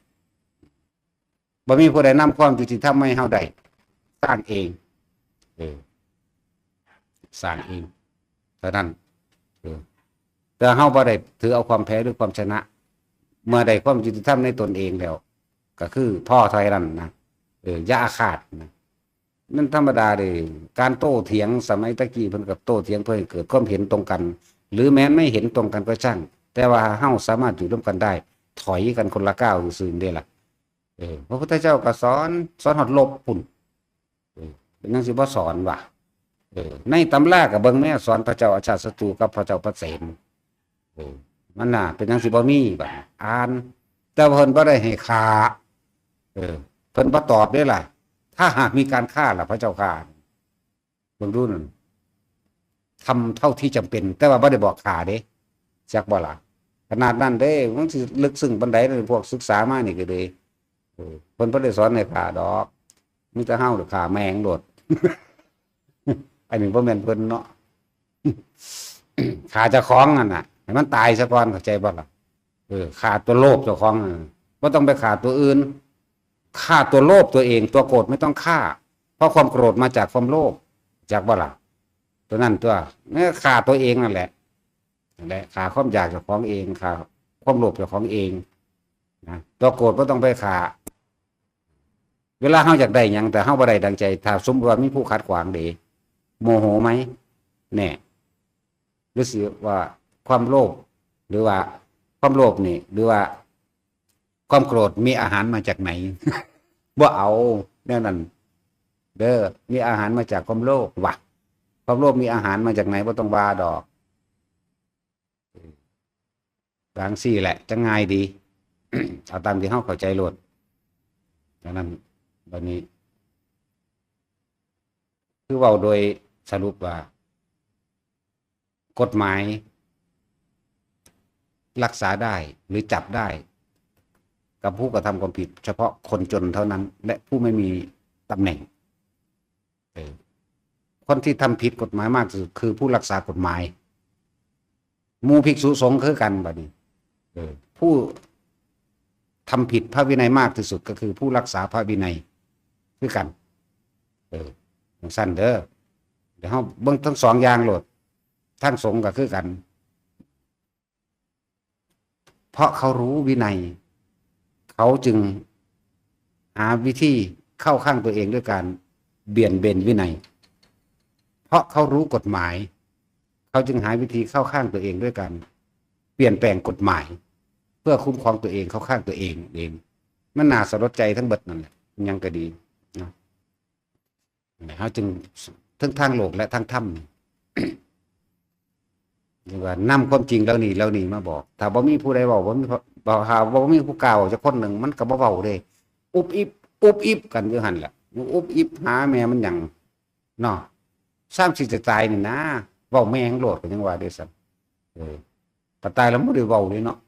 บ่มีผู้ใดนำความยุติธรรมมาให้เฮาได้ สร้างเอง เออ สร้างเอง เท่านั้น เออ แต่เฮาบ่ได้ถือเอาความแพ้หรือความชนะ เมื่อได้ความยุติธรรมในตนเองแล้ว ก็คือพอเท่านั้นนะ เออ อย่าอาฆาตนะ นั่นธรรมดาเด้ การโต้เถียงสมัยตะกี้เพิ่นก็โต้เถียงเพื่อให้เกิดความเห็นตรงกัน หรือแม้นไม่เห็นตรงกันก็ช่าง แต่ว่าเฮาสามารถอยู่ร่วมกันได้ ถอยกันคนละก้าวซื่อๆเด้ล่ะ เออ พระพุทธเจ้าก็สอน สอนฮอดลบพุ้น เออ เป็นจั่งซี้บ่สอนวะ เออ ในตำราก็เบิ่งแม่ สอนพระเจ้าอาชาติศัตรูกับพระเจ้าพระเสน เออ มันน่ะ เป็นหยังสิบ่มีบัดนี้ อ่าน แต่ว่าเพิ่นบ่ได้ให้ฆ่า เออ เพิ่นบ่ตอบเด้ล่ะ ถ้าหากมีการฆ่าล่ะ พระเจ้าข้า เบิ่งดูนั่น ทำเท่าที่จำเป็น แต่ว่าบ่ได้บอกฆ่าเด้ จักบ่ล่ะ ขนาดนั้นเด้ มันสิลึกซึ้งปานใด พวกศึกษามานี่ก็ดี เออ เพิ่นบ่ได้สอนให้ฆ่าดอก มีแต่เฮาล่ะฆ่าแม่งโลด อันนี้บ่แม่นเพิ่นเนาะ ฆ่าเจ้าของนั่นน่ะ ให้มันตายซะก่อน เข้าใจบ่ล่ะ เออ ฆ่าตัวโลภเจ้าของนั่นน่ะ บ่ต้องไปฆ่าตัวอื่น ฆ่าตัวโลภตัวเอง ตัวโกรธไม่ต้องฆ่า เพราะความโกรธมาจากความโลภ จักบ่ล่ะ ตัวนั้นตัว เนี่ย ฆ่าตัวเองนั่นแหละ นั่นแหละ ฆ่าความอยากเจ้าของเอง ฆ่าความโลภเจ้าของเอง นะ ตัวโกรธบ่ต้องไปฆ่า เวลาเฮาอยากได้หยัง แต่เฮาบ่ได้ดังใจ ถ้าสมมุติว่ามีผู้ขัดขวางเด้ โมโหไหม แน่ หรือสิว่าความโลภ หรือว่าความโลภนี่ หรือว่าความโกรธมีอาหารมาจากไหน บ่เอา แนวนั้น เด้อ มีอาหารมาจากความโลภว่ะ ความโลภมีอาหารมาจากไหน บ่ต้องว่าดอก บางสี่แหละ จะง่ายดี เอาตามที่เฮาเข้าใจโลด ดังนั้น บัดนี้ คือเว้าโดยสรุปว่า กฎหมาย รักษาได้หรือจับได้ กับผู้กระทำความผิด เฉพาะคนจนเท่านั้น และผู้ไม่มีตำแหน่ง เออ คนที่ทำผิดกฎหมายมากที่สุดคือผู้รักษากฎหมาย หมู่ภิกษุสงฆ์คือกันบัดนี้ เออ ผู้ทำผิดพระวินัยมากที่สุดก็คือผู้รักษาพระวินัยคือกัน เออ จังซั่นเด้อ เดี๋ยวเฮาเบิ่งทั้งสองอย่างโลด ทั้งสงฆ์ก็คือกัน เพราะเขารู้วินัย เขาจึงหาวิธีเข้าข้างตัวเองด้วยการเบี่ยงเบนวินัย เพราะเขารู้กฎหมาย เขาจึงหาวิธีเข้าข้างตัวเองด้วยการเปลี่ยนแปลงกฎหมาย เพื่อคุ้มครองตัวเอง เข้าข้างตัวเองเอง มันน่าสลดใจทั้งเบิดนั่นแหละ ยังก็ดีนะ เฮาจึงทั้งทางโลกและทางธรรมนี่ เรียกว่านำความจริงเหล่านี้ เหล่านี้มาบอก ถ้าบ่มีผู้ใดเว้า บ่มีพระ บ่ ถ้าบ่มีผู้กล่าวจักคนหนึ่ง มันก็บ่เว้าเด้ อุบอิบ อุบอิบกันอยู่หั่นแหละ อุบอิบหาแม่มันหยัง เนาะ สร้างสิจะตายนี่นะ เว้าแม่งโลดก็ยังว่าเด้ซ้ำ เออ ถ้าตายแล้วบ่ได้เว้าเลยเนาะ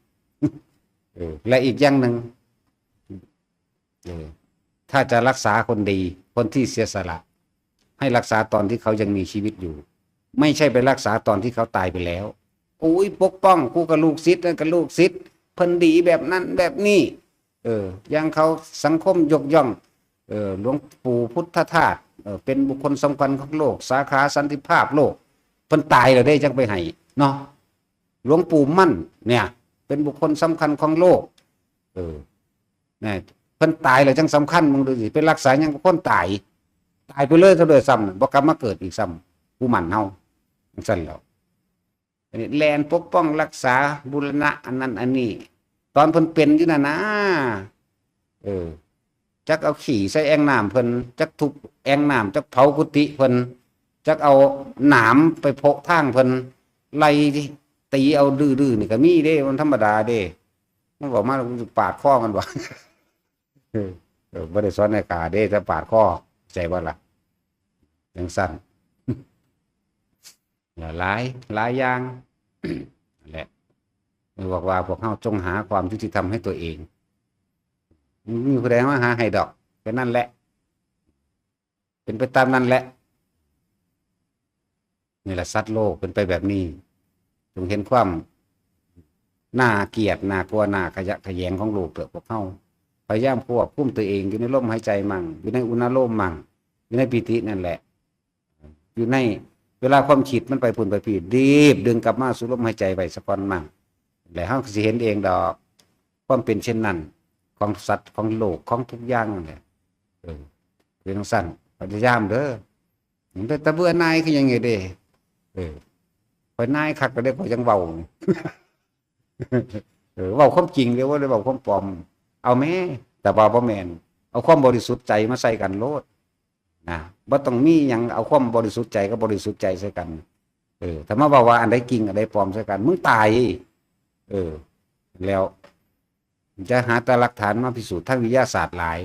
เออ และอีกอย่างหนึ่ง เออ ถ้าจะรักษาคนดี คนที่เสียสละ ให้รักษาตอนที่เขายังมีชีวิตอยู่ ไม่ใช่ไปรักษาตอนที่เขาตายไปแล้ว โอ้ย ปกป้อง กูก็ลูกศิษย์ นั่นก็ลูกศิษย์ เพิ่นดีแบบนั้นแบบนี้ เออ อย่างเขาสังคมยกย่อง เออ หลวงปู่พุทธทาส เออ เป็นบุคคลสำคัญของโลก สาขาสันติภาพโลก เพิ่นตายแล้วเด้ จังไปให้ เนาะ หลวงปู่มั่นเนี่ย เป็นบุคคลสำคัญของโลก เออ นะ เพิ่นตายแล้วจังสำคัญ มึงดูสิ เป็นรักษาหยังกับคนตาย ตายไปเลยซะด้วยซ้ำ บ่กลับมาเกิดอีกซ้ำ ผู้มั่นเฮา จังซั่นแหล้ว อันนี้แล่นปกป้องรักษาบูรณะอันนั้นอันนี้ ตอนเพิ่นเป็นอยู่นั่นนะ เออ จักเอาขี้ใส่แอ่งน้ำเพิ่น จักทุบแอ่งน้ำ จักเผากุฏิเพิ่น จักเอาหนามไปโพะทางเพิ่น ไล่ตีเอาดื้อๆ นี่ก็มีเด้ มันธรรมดาเด้ มันบอกมาแล้วกูสิปาดคอมันว่ะ เออ เออ บ่ได้สอนให้ฆ่าเด้ แต่ปาดคอ ใจบ่ล่ะ จังซั่น หลาย หลายอย่าง นั่นแหละ บอกว่าพวกเฮาจงหาความยุติธรรมให้ตัวเอง บ่มีผู้ใดมาหาให้ดอก แค่นั้นแหละ เป็นไปตามนั้นแหละ นี่แหละสัตว์โลกเป็นไปแบบนี้ จงเห็นความน่าเกลียด น่ากลัว น่าขยะแขยงของโลกเถอะพวกเฮา พยายามควบคุมตัวเองอยู่ในลมหายใจมั่ง อยู่ในอุณาโลมมั่ง อยู่ในปีตินั่นแหละ อยู่ในเวลาความคิดมันไปพุ้นไปพี้ รีบดึงกลับมาสู่ลมหายใจไว้ซะก่อนมั่ง แล้วเฮาก็สิเห็นเองดอก ความเป็นเช่นนั้น ของสัตว์ ของโลก ของทุกอย่างนั่นแหละ เออ เป็นจังซั่น พยายามเด้อ มันเป็นตาเบื่อหน่ายคือหยังไงเด้ เออ ข้อยหน่ายคักก็ได้ ข้อยจังเว้า เออ เว้าความจริงเด้ บ่ได้เว้าความปลอม เอาแหม แต่ว่าบ่แม่น เอาความบริสุทธิ์ใจมาใส่กันโลด นะ บ่ต้องมีหยัง เอาความบริสุทธิ์ใจกับบริสุทธิ์ใจใส่กัน เออ ถ้ามาเว้าว่าอันใดจริงอันใดปลอมใส่กัน มึงตาย เออ แล้ว จะหาแต่หลักฐานมาพิสูจน์ทางวิทยาศาสตร์หลาย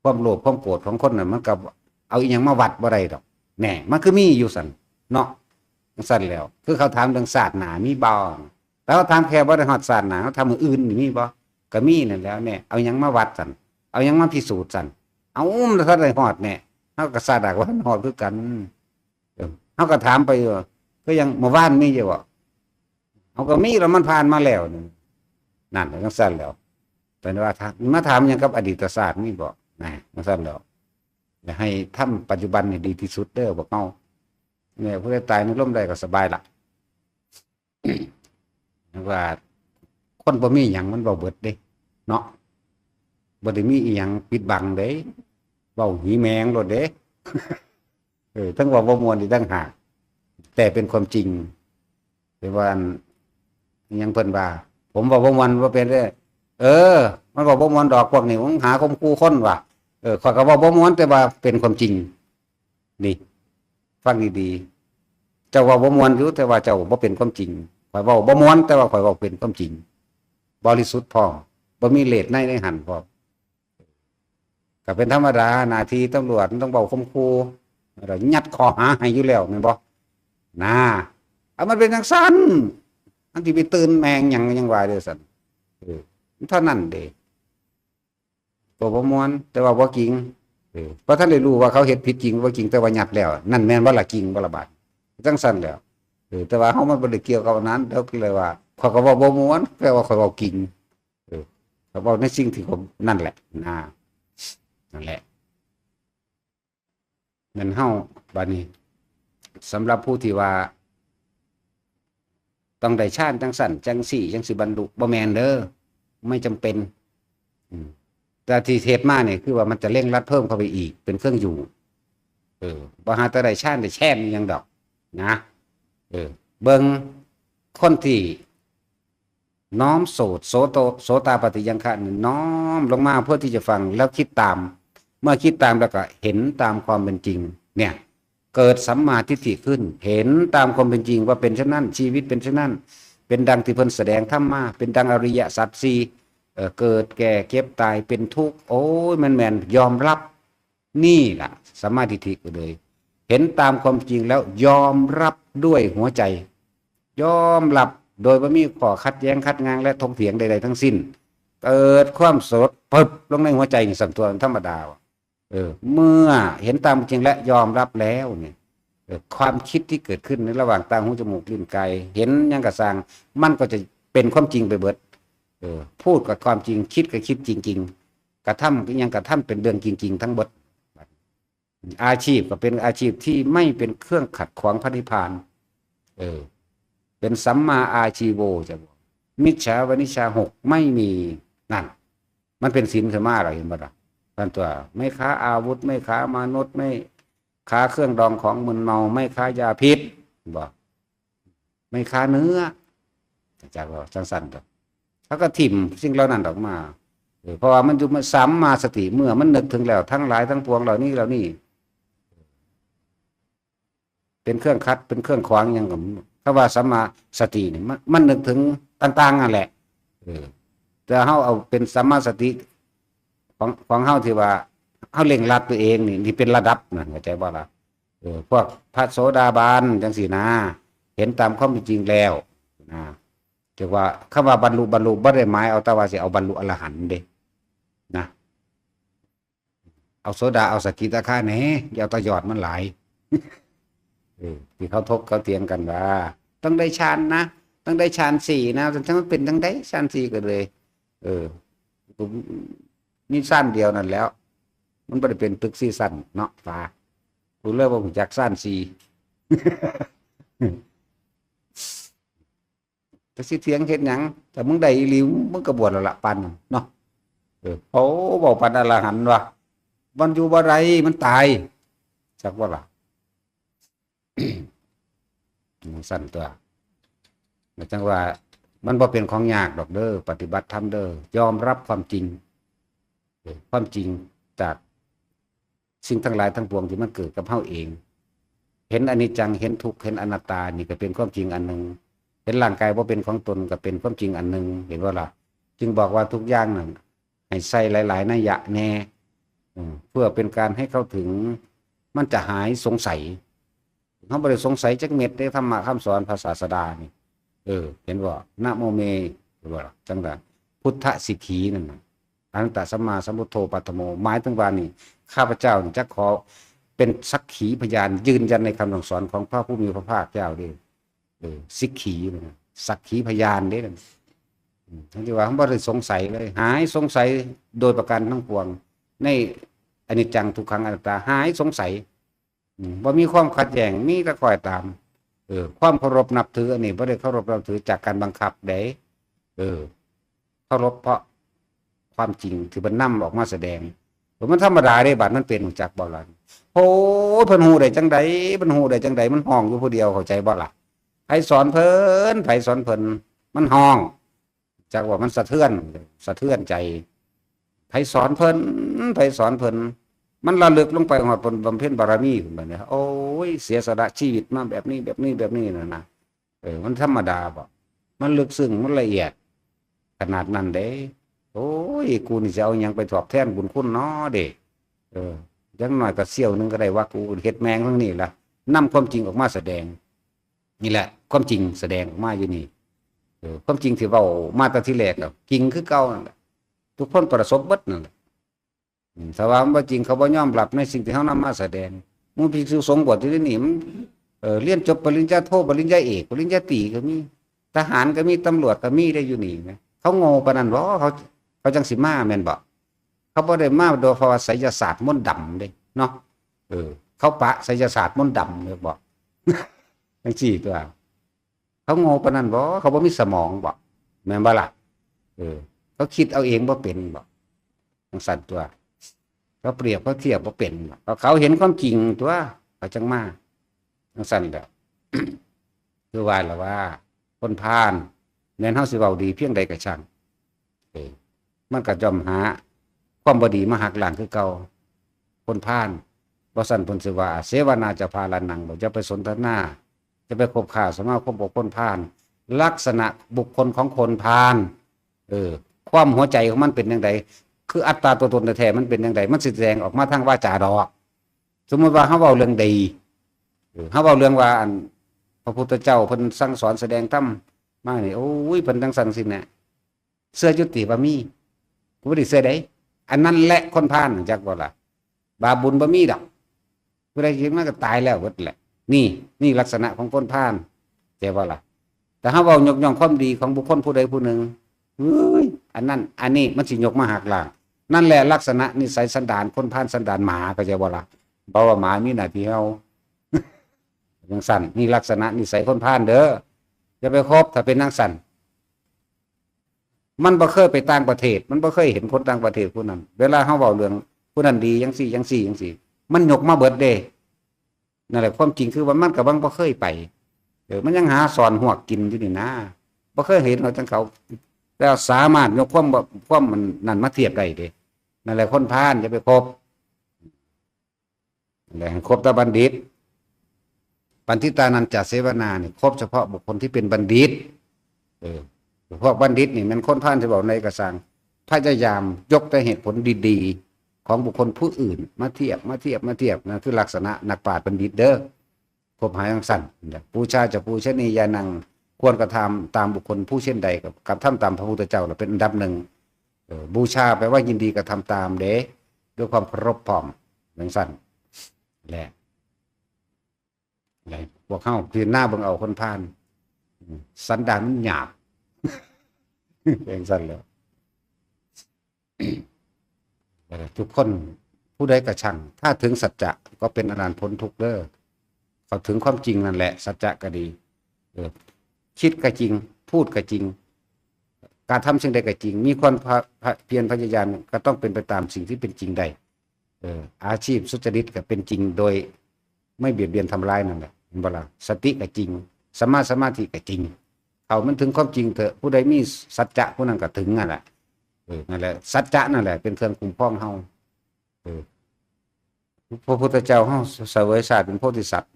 ความโลภความโกรธของคนน่ะ มันก็เอาอิหยังมาวัดบ่ได้ดอก แน่ มันคือมีอยู่ซั่นเนาะ จั่งซั่นแล้ว คือเขาถามเรื่องชาติหน้ามีบ่ แต่เขาถามแค่บ่ได้ฮอดชาติหน้า เขาถามมื้ออื่นนี่มีบ่ ก็มีนั่นแหล้ว แน่ เอาหยังมาวัดซั่น เอาหยังมาพิสูจน์ซั่น เอา มันทันได้ฮอด แน่ เขาก็สาดากว่าทันฮอดคือกัน เออ เขาก็ถามไปอยู่ ก็ยังเมื่อวานมีอยู่บ่ เขาก็มีแล้ว มันผ่านมาแล้วนี่ นั่น จั่งซั่นแล้ว เป็นว่าถาม มาถามหยังกับอดีตชาติมีบ่ นะ จั่งซั่นแล้ว อยากให้ทำปัจจุบันให้ดีที่สุดเด้อ พวกเฮา เนี่ย ผู้ใดตายในลมได้ก็สบายละ ว่า คนบ่มีหยังมันเว้าเบิดเด้ เนาะ บ่ได้มีอีหยังปิดบังเด้ เว้าหีแมงโลดเด้ เออ ทั้งเว้าบ่ม่วนอีกต่างหาก แต่เป็นความจริง แต่ว่าอัน อิหยังเพิ่นว่า ผมเว้าบ่ม่วนบ่เป็นเด้ เออ มันเว้าบ่ม่วนดอกพวกนี้ มึงหาข่มขู่คนว่ะ เออ ข้อยก็เว้าบ่ม่วน แต่ว่าเป็นความจริง นี่ ฟังดีๆ เจ้าเว้าบ่ม่วนอยู่ แต่ว่าเจ้าบ่เป็นความจริง ข้อยเว้าบ่ม่วน แต่ว่าข้อยเว้าเป็นความจริง บริสุทธิ์พร้อม บ่มีเลสในในหั่นพร้อม ก็เป็นธรรมดา หน้าที่ตำรวจมันต้องเว้าข่มขู่ แล้วยัดข้อหาให้อยู่แล้วแม่นบ่ นะ เอามันเป็นจั่งซั่น อันที่ไปตื่นแม่งหยังยังว่าเด้อซั่น เออ เท่านั้นเด้ ตัวบ่ม่วน แต่ว่าบ่จริง เออ เพราะท่านได้รู้ว่าเขาเฮ็ดผิดจริงบ่จริง แต่ว่ายัดแล้ว นั่นแม่นบ่ล่ะ จริงบ่ล่ะบาด จั่งซั่นแล้ว เออ แต่ว่าเฮามันบ่ได้เกี่ยวกับอันนั้น เฮาก็เลยว่า ข้อยก็เว้าบ่ม่วน แต่ว่าข้อยเว้าจริง เออ ข้อยเว้าในสิ่งที่ข้อย นั่นแหละ นะ นั่นแหละ แม่นเฮา บาดนี้ สำหรับผู้ที่ว่า ต้องได้ฌานจั่งซั่นจั่งซี้ จั่งสิบรรลุ บ่แม่นเด้อ ไม่จำเป็น อืม แต่ที่เทศมานี่คือว่ามันจะเร่งรัดเพิ่มเข้าไปอีก เป็นเครื่องอยู่ เออ บ่หาแต่ได้ฌานได้แช่นอิหยังดอก นะ เออ เบิ่งคนที่ น้อมโสต โสโต โสตาปัตติยังคะนี่ น้อมลงมาเพื่อที่จะฟังแล้วคิดตาม เมื่อคิดตามแล้วก็เห็นตามความเป็นจริง เนี่ย เกิดสัมมาทิฏฐิขึ้น เห็นตามความเป็นจริงว่าเป็นเช่นนั้น ชีวิตเป็นเช่นนั้น เป็นดังที่เพิ่นแสดงธรรมมา เป็นดังอริยสัจสี่ เอ่อ เกิดแก่เจ็บตายเป็นทุกข์ โอ้ย แม่นๆ ยอมรับ นี่ล่ะ สัมมาทิฏฐิก็เลย เห็นตามความจริงแล้วยอมรับด้วยหัวใจ ยอมรับโดยบ่มีข้อขัดแย้งขัดง้างและถกเถียงใดๆทั้งสิ้น เกิดความสลดปึบลงในหัวใจนี่ ซั่นตั๊ว ธรรมดาว่ะ เออ เมื่อเห็นตามจริงและยอมรับแล้วเนี่ย เออ ความคิดที่เกิดขึ้นในระหว่างตาหูจมูกลิ้นกาย เห็นหยังก็ซ่าง มันก็จะเป็นความจริงไปเบิด เออ พูดกับความจริง คิดกับคิดจริงๆ กระทำก็ยังกระทำเป็นเรื่องจริงๆทั้งเบิด อาชีพก็เป็นอาชีพที่ไม่เป็นเครื่องขัดขวางพระนิพพาน เออ เป็นสัมมาอาชีโว จะบอก มิจฉาวานิชาหกไม่มี นั่น มันเป็นศีลขึ้นมาแล้ว เห็นบ่ล่ะ ท่านตั๊ว ไม่ค้าอาวุธ ไม่ค้ามนุษย์ ไม่ค้าเครื่องดองของมึนเมา ไม่ค้ายาพิษ บ่ ไม่ค้าเนื้อ จากว่าจั่งซั่นดอก เขาก็ถิ่มสิ่งเหล่านั้นออกมา เออ เพราะว่ามันอยู่ มันสัมมาสติ เมื่อมันนึกถึงแล้ว ทั้งหลายทั้งปวงเหล่านี้ เหล่านี้ เป็นเครื่องขัด เป็นเครื่องขวางหยังก็ คำว่าสัมมาสตินี่ มัน มันนึกถึงต่างๆนั่นแหละ เออ แต่เฮาเอาเป็นสัมมาสติของ ของเฮาที่ว่าเฮาเร่งรัดตัวเองนี่ นี่เป็นระดับนะ เข้าใจบ่ล่ะ เออ พวกพระโสดาบันจั่งซี้นะ เห็นตามความเป็นจริงแล้วนะ เรียกว่าคำว่าบรรลุ บรรลุ บ่ได้หมายเอาแต่ว่าสิเอาบรรลุอรหันต์เด้ นะ เอาโสดา เอาสกิทาคาแหน่ อย่าเอาแต่ยอดมันหลาย เออ ที่เขาถกเขาเถียงกันว่า ต้องได้ฌานนะ ต้องได้ฌานสี่นะ จั่งมันเป็นจั่งใดฌานสี่ก็เลย เออ กูมีชั้นเดียวนั่นแหล้ว มันบ่ได้เป็นตึกสี่ชั้นเนาะ ป๋า กูเลยบ่รู้จักชั้นสี่ จักสิเถียงเฮ็ดหยัง ถ้ามึงได้อีหลี มึงก็บวชแล้วล่ะ ปานนั้นเนาะ เออ โอ้ เว้าปานอรหันต์ว่ะ มันอยู่บ่ได้ มันตาย จักบ่ล่ะ ซั่นตั๊ว จั่งว่า มันบ่เป็นของยากดอกเด้อ ปฏิบัติธรรมเด้อ ยอมรับความจริง เออ ความจริงจาก สิ่งทั้งหลายทั้งปวงที่มันเกิดกับเฮาเอง เห็นอนิจจัง เห็นทุกข์ เห็นอนัตตา นี่ก็เป็นความจริงอันหนึ่ง เห็นร่างกายบ่เป็นของตนก็เป็นความจริงอันหนึ่ง เห็นบ่ล่ะ จึงบอกว่าทุกอย่างนั่นให้ใส่หลายๆ นัยยะแน่ อืม เพื่อเป็นการให้เข้าถึง มันจะหายสงสัย เฮาบ่ได้สงสัยจักเม็ดในธรรมะคำสอนพระศาสดานี่ เออ เห็นบ่ นะโมเม เห็นบ่ล่ะ จังใด พุทธสิกขีนั่นน่ะ อรหันตสัมมาสัมพุทโธปัตถโม หมายถึงว่านี่ ข้าพเจ้านี่จะขอเป็นสักขีพยานยืนยันในคำสั่งสอนของพระผู้มีพระภาคเจ้าเด้ เออ สิกขีนะ สักขีพยานเด้ อืม ทั้งที่ว่าบ่ได้สงสัยเลย หายสงสัยโดยประการทั้งปวง ในอนิจจังทุกขังอนัตตา หายสงสัย อืม บ่มีความขัดแย้ง มีแต่คอยตาม เออ ความเคารพนับถืออันนี้บ่ได้เคารพนับถือจากการบังคับเด้ เออ เคารพเพราะความจริงที่เพิ่นนำออกมาแสดง เออ มันธรรมดาเด้ บาดมันเป็น รู้จักบ่ล่ะ โอ้ย เพิ่นฮู้ได้จังใด เพิ่นฮู้ได้จังใด มันฮ้องอยู่ผู้เดียว เข้าใจบ่ล่ะ ไผสอนเพิ่น ไผสอนเพิ่น มันฮ้อง จักว่ามันสะเทือน สะเทือนใจ ไผสอนเพิ่น ไผสอนเพิ่น มันระลึกลงไปฮอดเพิ่นบำเพ็ญบารมี บัดนี้ โอ้ย เสียสละชีวิตมาแบบนี้ แบบนี้ แบบนี้น่ะนะ เออ มันธรรมดาบ่ มันลึกซึ้ง มันละเอียด ขนาดนั้นเด้ โอ้ย กูนี่สิเอาหยังไปตอบแทนบุญคุณน้อเด้ เออ อย่างน้อยก็เสี้ยวหนึ่งก็ได้ว่ากูเฮ็ดแม่งทั้งนี้ล่ะ นำความจริงออกมาแสดง นี่แหละ ความจริงแสดงออกมาอยู่นี่ เออ ความจริงที่เว้ามาแต่ทีแรกอะ จริงคือเก่านั่นแหละ ทุกคนประสบเบิดนั่นแหละ อืม ถ้าว่ามันบ่จริง เขาบ่ยอมรับในสิ่งที่เฮานำมาแสดง หมู่ภิกษุสงฆ์บวชอยู่ในนี่ มัน เอ่อ เรียนจบปริญญาโท ปริญญาเอก ปริญญาตรีก็มี ทหารก็มี ตำรวจก็มีได้อยู่นี่นะ เขาโง่ปานนั้นบ่ เขา เขาจังสิมาแม่นบ่ เขาบ่ได้มาโดยเพราะว่าไสยศาสตร์มนต์ดำเด้เนาะ เออ เขาปะไสยศาสตร์มนต์ดำ แม่นบ่ จังซี่ตั๊ว เขาโง่ปานนั้นบ่ เขาบ่มีสมองบ่ แม่นบ่ล่ะ เออ เขาคิดเอาเองบ่เป็นบ่ จังซั่นตั๊ว เขาเปรียบเขาเทียบบ่เป็นบ่ เขาเห็นความจริงตั๊ว เขาจังมา จังซั่นแหละ คือว่าล่ะว่า คนพาล แม้นเฮาสิเว้าดีเพียงใดก็ช่าง เออ มันก็ย่อมหาความบ่ดีมาหักล้างคือเก่า คนพาล บ่ซั้นเพิ่นสิว่า เสวนาจะพาลานัง บ่ อย่าไปสนทนา อย่าไปคบค้าสมาคมกับคนพาล ลักษณะบุคคลของคนพาล เออ ความหัวใจของมันเป็นจั่งใด คืออัตตาตัวตนแท้ๆ มันเป็นจั่งใด มันสิแสดงออกมาทางวาจาดอก สมมุติว่าเฮาเว้าเรื่องดี เออ เฮาเว้าเรื่องว่าอัน พระพุทธเจ้าเพิ่นสั่งสอนแสดงธรรมมานี่ โอ้ย เพิ่นจั่งซั่นจั่งซี้แหนะ เชื่ออยู่ติว่ามี กูบ่ได้เชื่อเด้ อันนั้นแหละคนพาล จักบ่ล่ะ บาปบุญบ่มีดอก ผู้ใดเห็นมันก็ตายแล้วเบิดแหละ นี่ นี่ลักษณะของคนพาล เข้าใจบ่ล่ะ แต่เฮาเว้ายกย่องความดีของบุคคลผู้ใดผู้หนึ่ง เฮ้ย อันนั้น อันนี้มันสิยกมาหักล้าง นั่นแหละลักษณะนิสัยสันดานคนพาลสันดานหมา เข้าใจบ่ล่ะ เพราะว่าหมามีหน้าที่เห่า จังซั่น นี่ลักษณะนิสัยคนพาลเด้อ อย่าไปคบถ้าเป็นจังซั่น มันบ่เคยไปต่างประเทศ มันบ่เคยเห็นคนต่างประเทศผู้นั้น เวลาเฮาเว้าเรื่องผู้นั้นดีจังซี่ จังซี่ จังซี่ มันยกมาเบิดเด้ นั่นแหละความจริงคือว่ามันกำลังบ่เคยไป เออ มันยังหาซ่อนฮวกกินอยู่นี่นะ บ่เคยเห็นเขาจังเขา แล้วสามารถยกความบ่ ความมันนั่นมาเทียบได้เด้ นั่นแหละคนพาลอย่าไปคบ นั่นแหละให้คบแต่บัณฑิต ปัณฑิตานันจะเสวนานี่คบเฉพาะบุคคลที่เป็นบัณฑิต เออ พวกบัณฑิตนี่แม่นคนพาลที่เว้าในกระสัง พยายามยกแต่เหตุผลดีๆ ของบุคคลผู้อื่นมาเทียบ มาเทียบ มาเทียบ นั่นคือลักษณะนักปราชญ์บัณฑิตเด้อ คบหาจังซั่น ปูชาจะปูชนียานัง ควรกระทำตามบุคคลผู้เช่นใด กระทำตามพระพุทธเจ้าล่ะเป็นอันดับหนึ่ง เออ บูชาแปลว่ายินดีกระทำตามเด้ ด้วยความเคารพพร้อม จังซั่นแหละ และพวกเฮาพิจารณาเบิ่งเอาคนพาล อืม สันดานมันหยาบ เป็นซั่นแหละ ทุกคนผู้ใดก็ช่าง ถ้าถึงสัจจะก็เป็นอันพ้นทุกข์เด้อ เข้าถึงความจริงนั่นแหละ สัจจะก็ดี เออ คิดก็จริง พูดก็จริง การทำสิ่งใดก็จริง มีความพะ- พะ- เพียรพยายามก็ต้องเป็นไปตามสิ่งที่เป็นจริงได้ เออ อาชีพสุจริตก็เป็นจริงโดยไม่เบียดเบียนทำร้ายนั่นแหละ เห็นบ่ล่ะ สติก็จริง สัมมาสมาธิก็จริง เอามันถึงความจริงเถอะ ผู้ใดมีสัจจะผู้นั้นก็ถึงนั่นแหละ เออ นั่นแหละ สัจจะนั่นแหละเป็นเครื่องคุ้มครองเฮา เออ พระพุทธเจ้าเฮาเสวยชาติเป็นโพธิสัตว์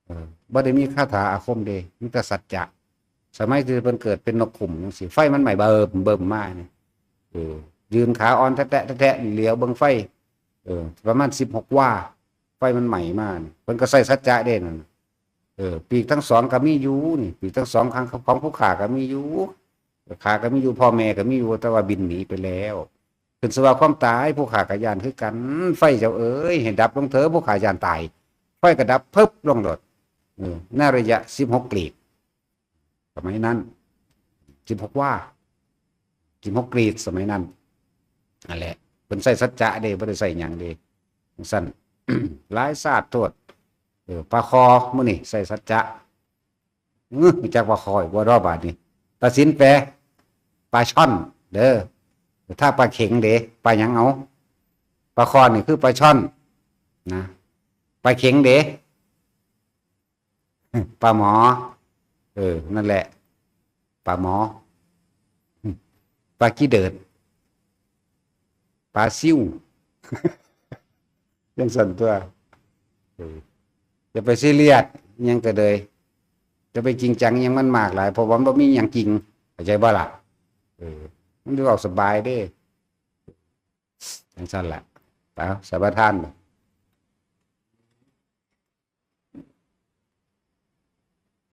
เออ บ่ได้มีคาถาอาคมเด้ มีแต่สัจจะ สมัยที่เพิ่นเกิดเป็นนกขุ่มจังซี่ ไฟมันไหม้เบิ่มเบิ่มมานี่ เออ ยืนขาอ่อนแทะๆๆ เหลียวเบิ่งไฟ เออ ประมาณสิบหกวา ไฟมันไหม้มานี่ เพิ่นก็ใช้สัจจะเด้นั่น เออ ปีกทั้งสองก็มีอยู่นี่ ปีกทั้งสองข้างของผู้ข้าก็มีอยู่ ขาก็มีอยู่ พ่อแม่ก็มีอยู่ แต่ว่าบินหนีไปแล้ว ขึ้นสู่ว่าความตาย ผู้ข้าก็ย้านคือกัน ไฟเจ้าเอ๋ย ให้ดับลงเถอะ ผู้ข้าย้านตาย ไฟก็ดับพึบลงโลด เออ ในระยะสิบหกกลีด สมัยนั้น สิบหกวา สิบหกกลีด สมัยนั้น นั่นแหละ เพิ่นใช้สัจจะเด้ บ่ได้ใช้หยังเด้ จั่งซั้น หลายชาติโทษ เออ ปลาคอมื้อนี้ใช้สัจจะ อื้อ รู้จักปลาคออีกบ่ดอกบาดนี้ ตัดสินแปล ปลาช่อน เด้อ ถ้าปลาเข็งเด้ ปลาหยังเอา ปลาคอนี่คือปลาช่อน นะ ปลาเข็งเด้ ปลาหมอ เออ นั่นแหละ ปลาหมอ ปลาขี้เดิด ปลาซิ่ว จั่งซั้นตั๊ว เออ อย่าไปซีเรียสหยังก็เลย จะไปจริงจังหยังมันมากหลาย เพราะว่ามันบ่มีหยังจริง เข้าใจบ่ล่ะ เออ มันสิเว้าสบายเด้ จั่งซั้นล่ะ ไป สมาทาน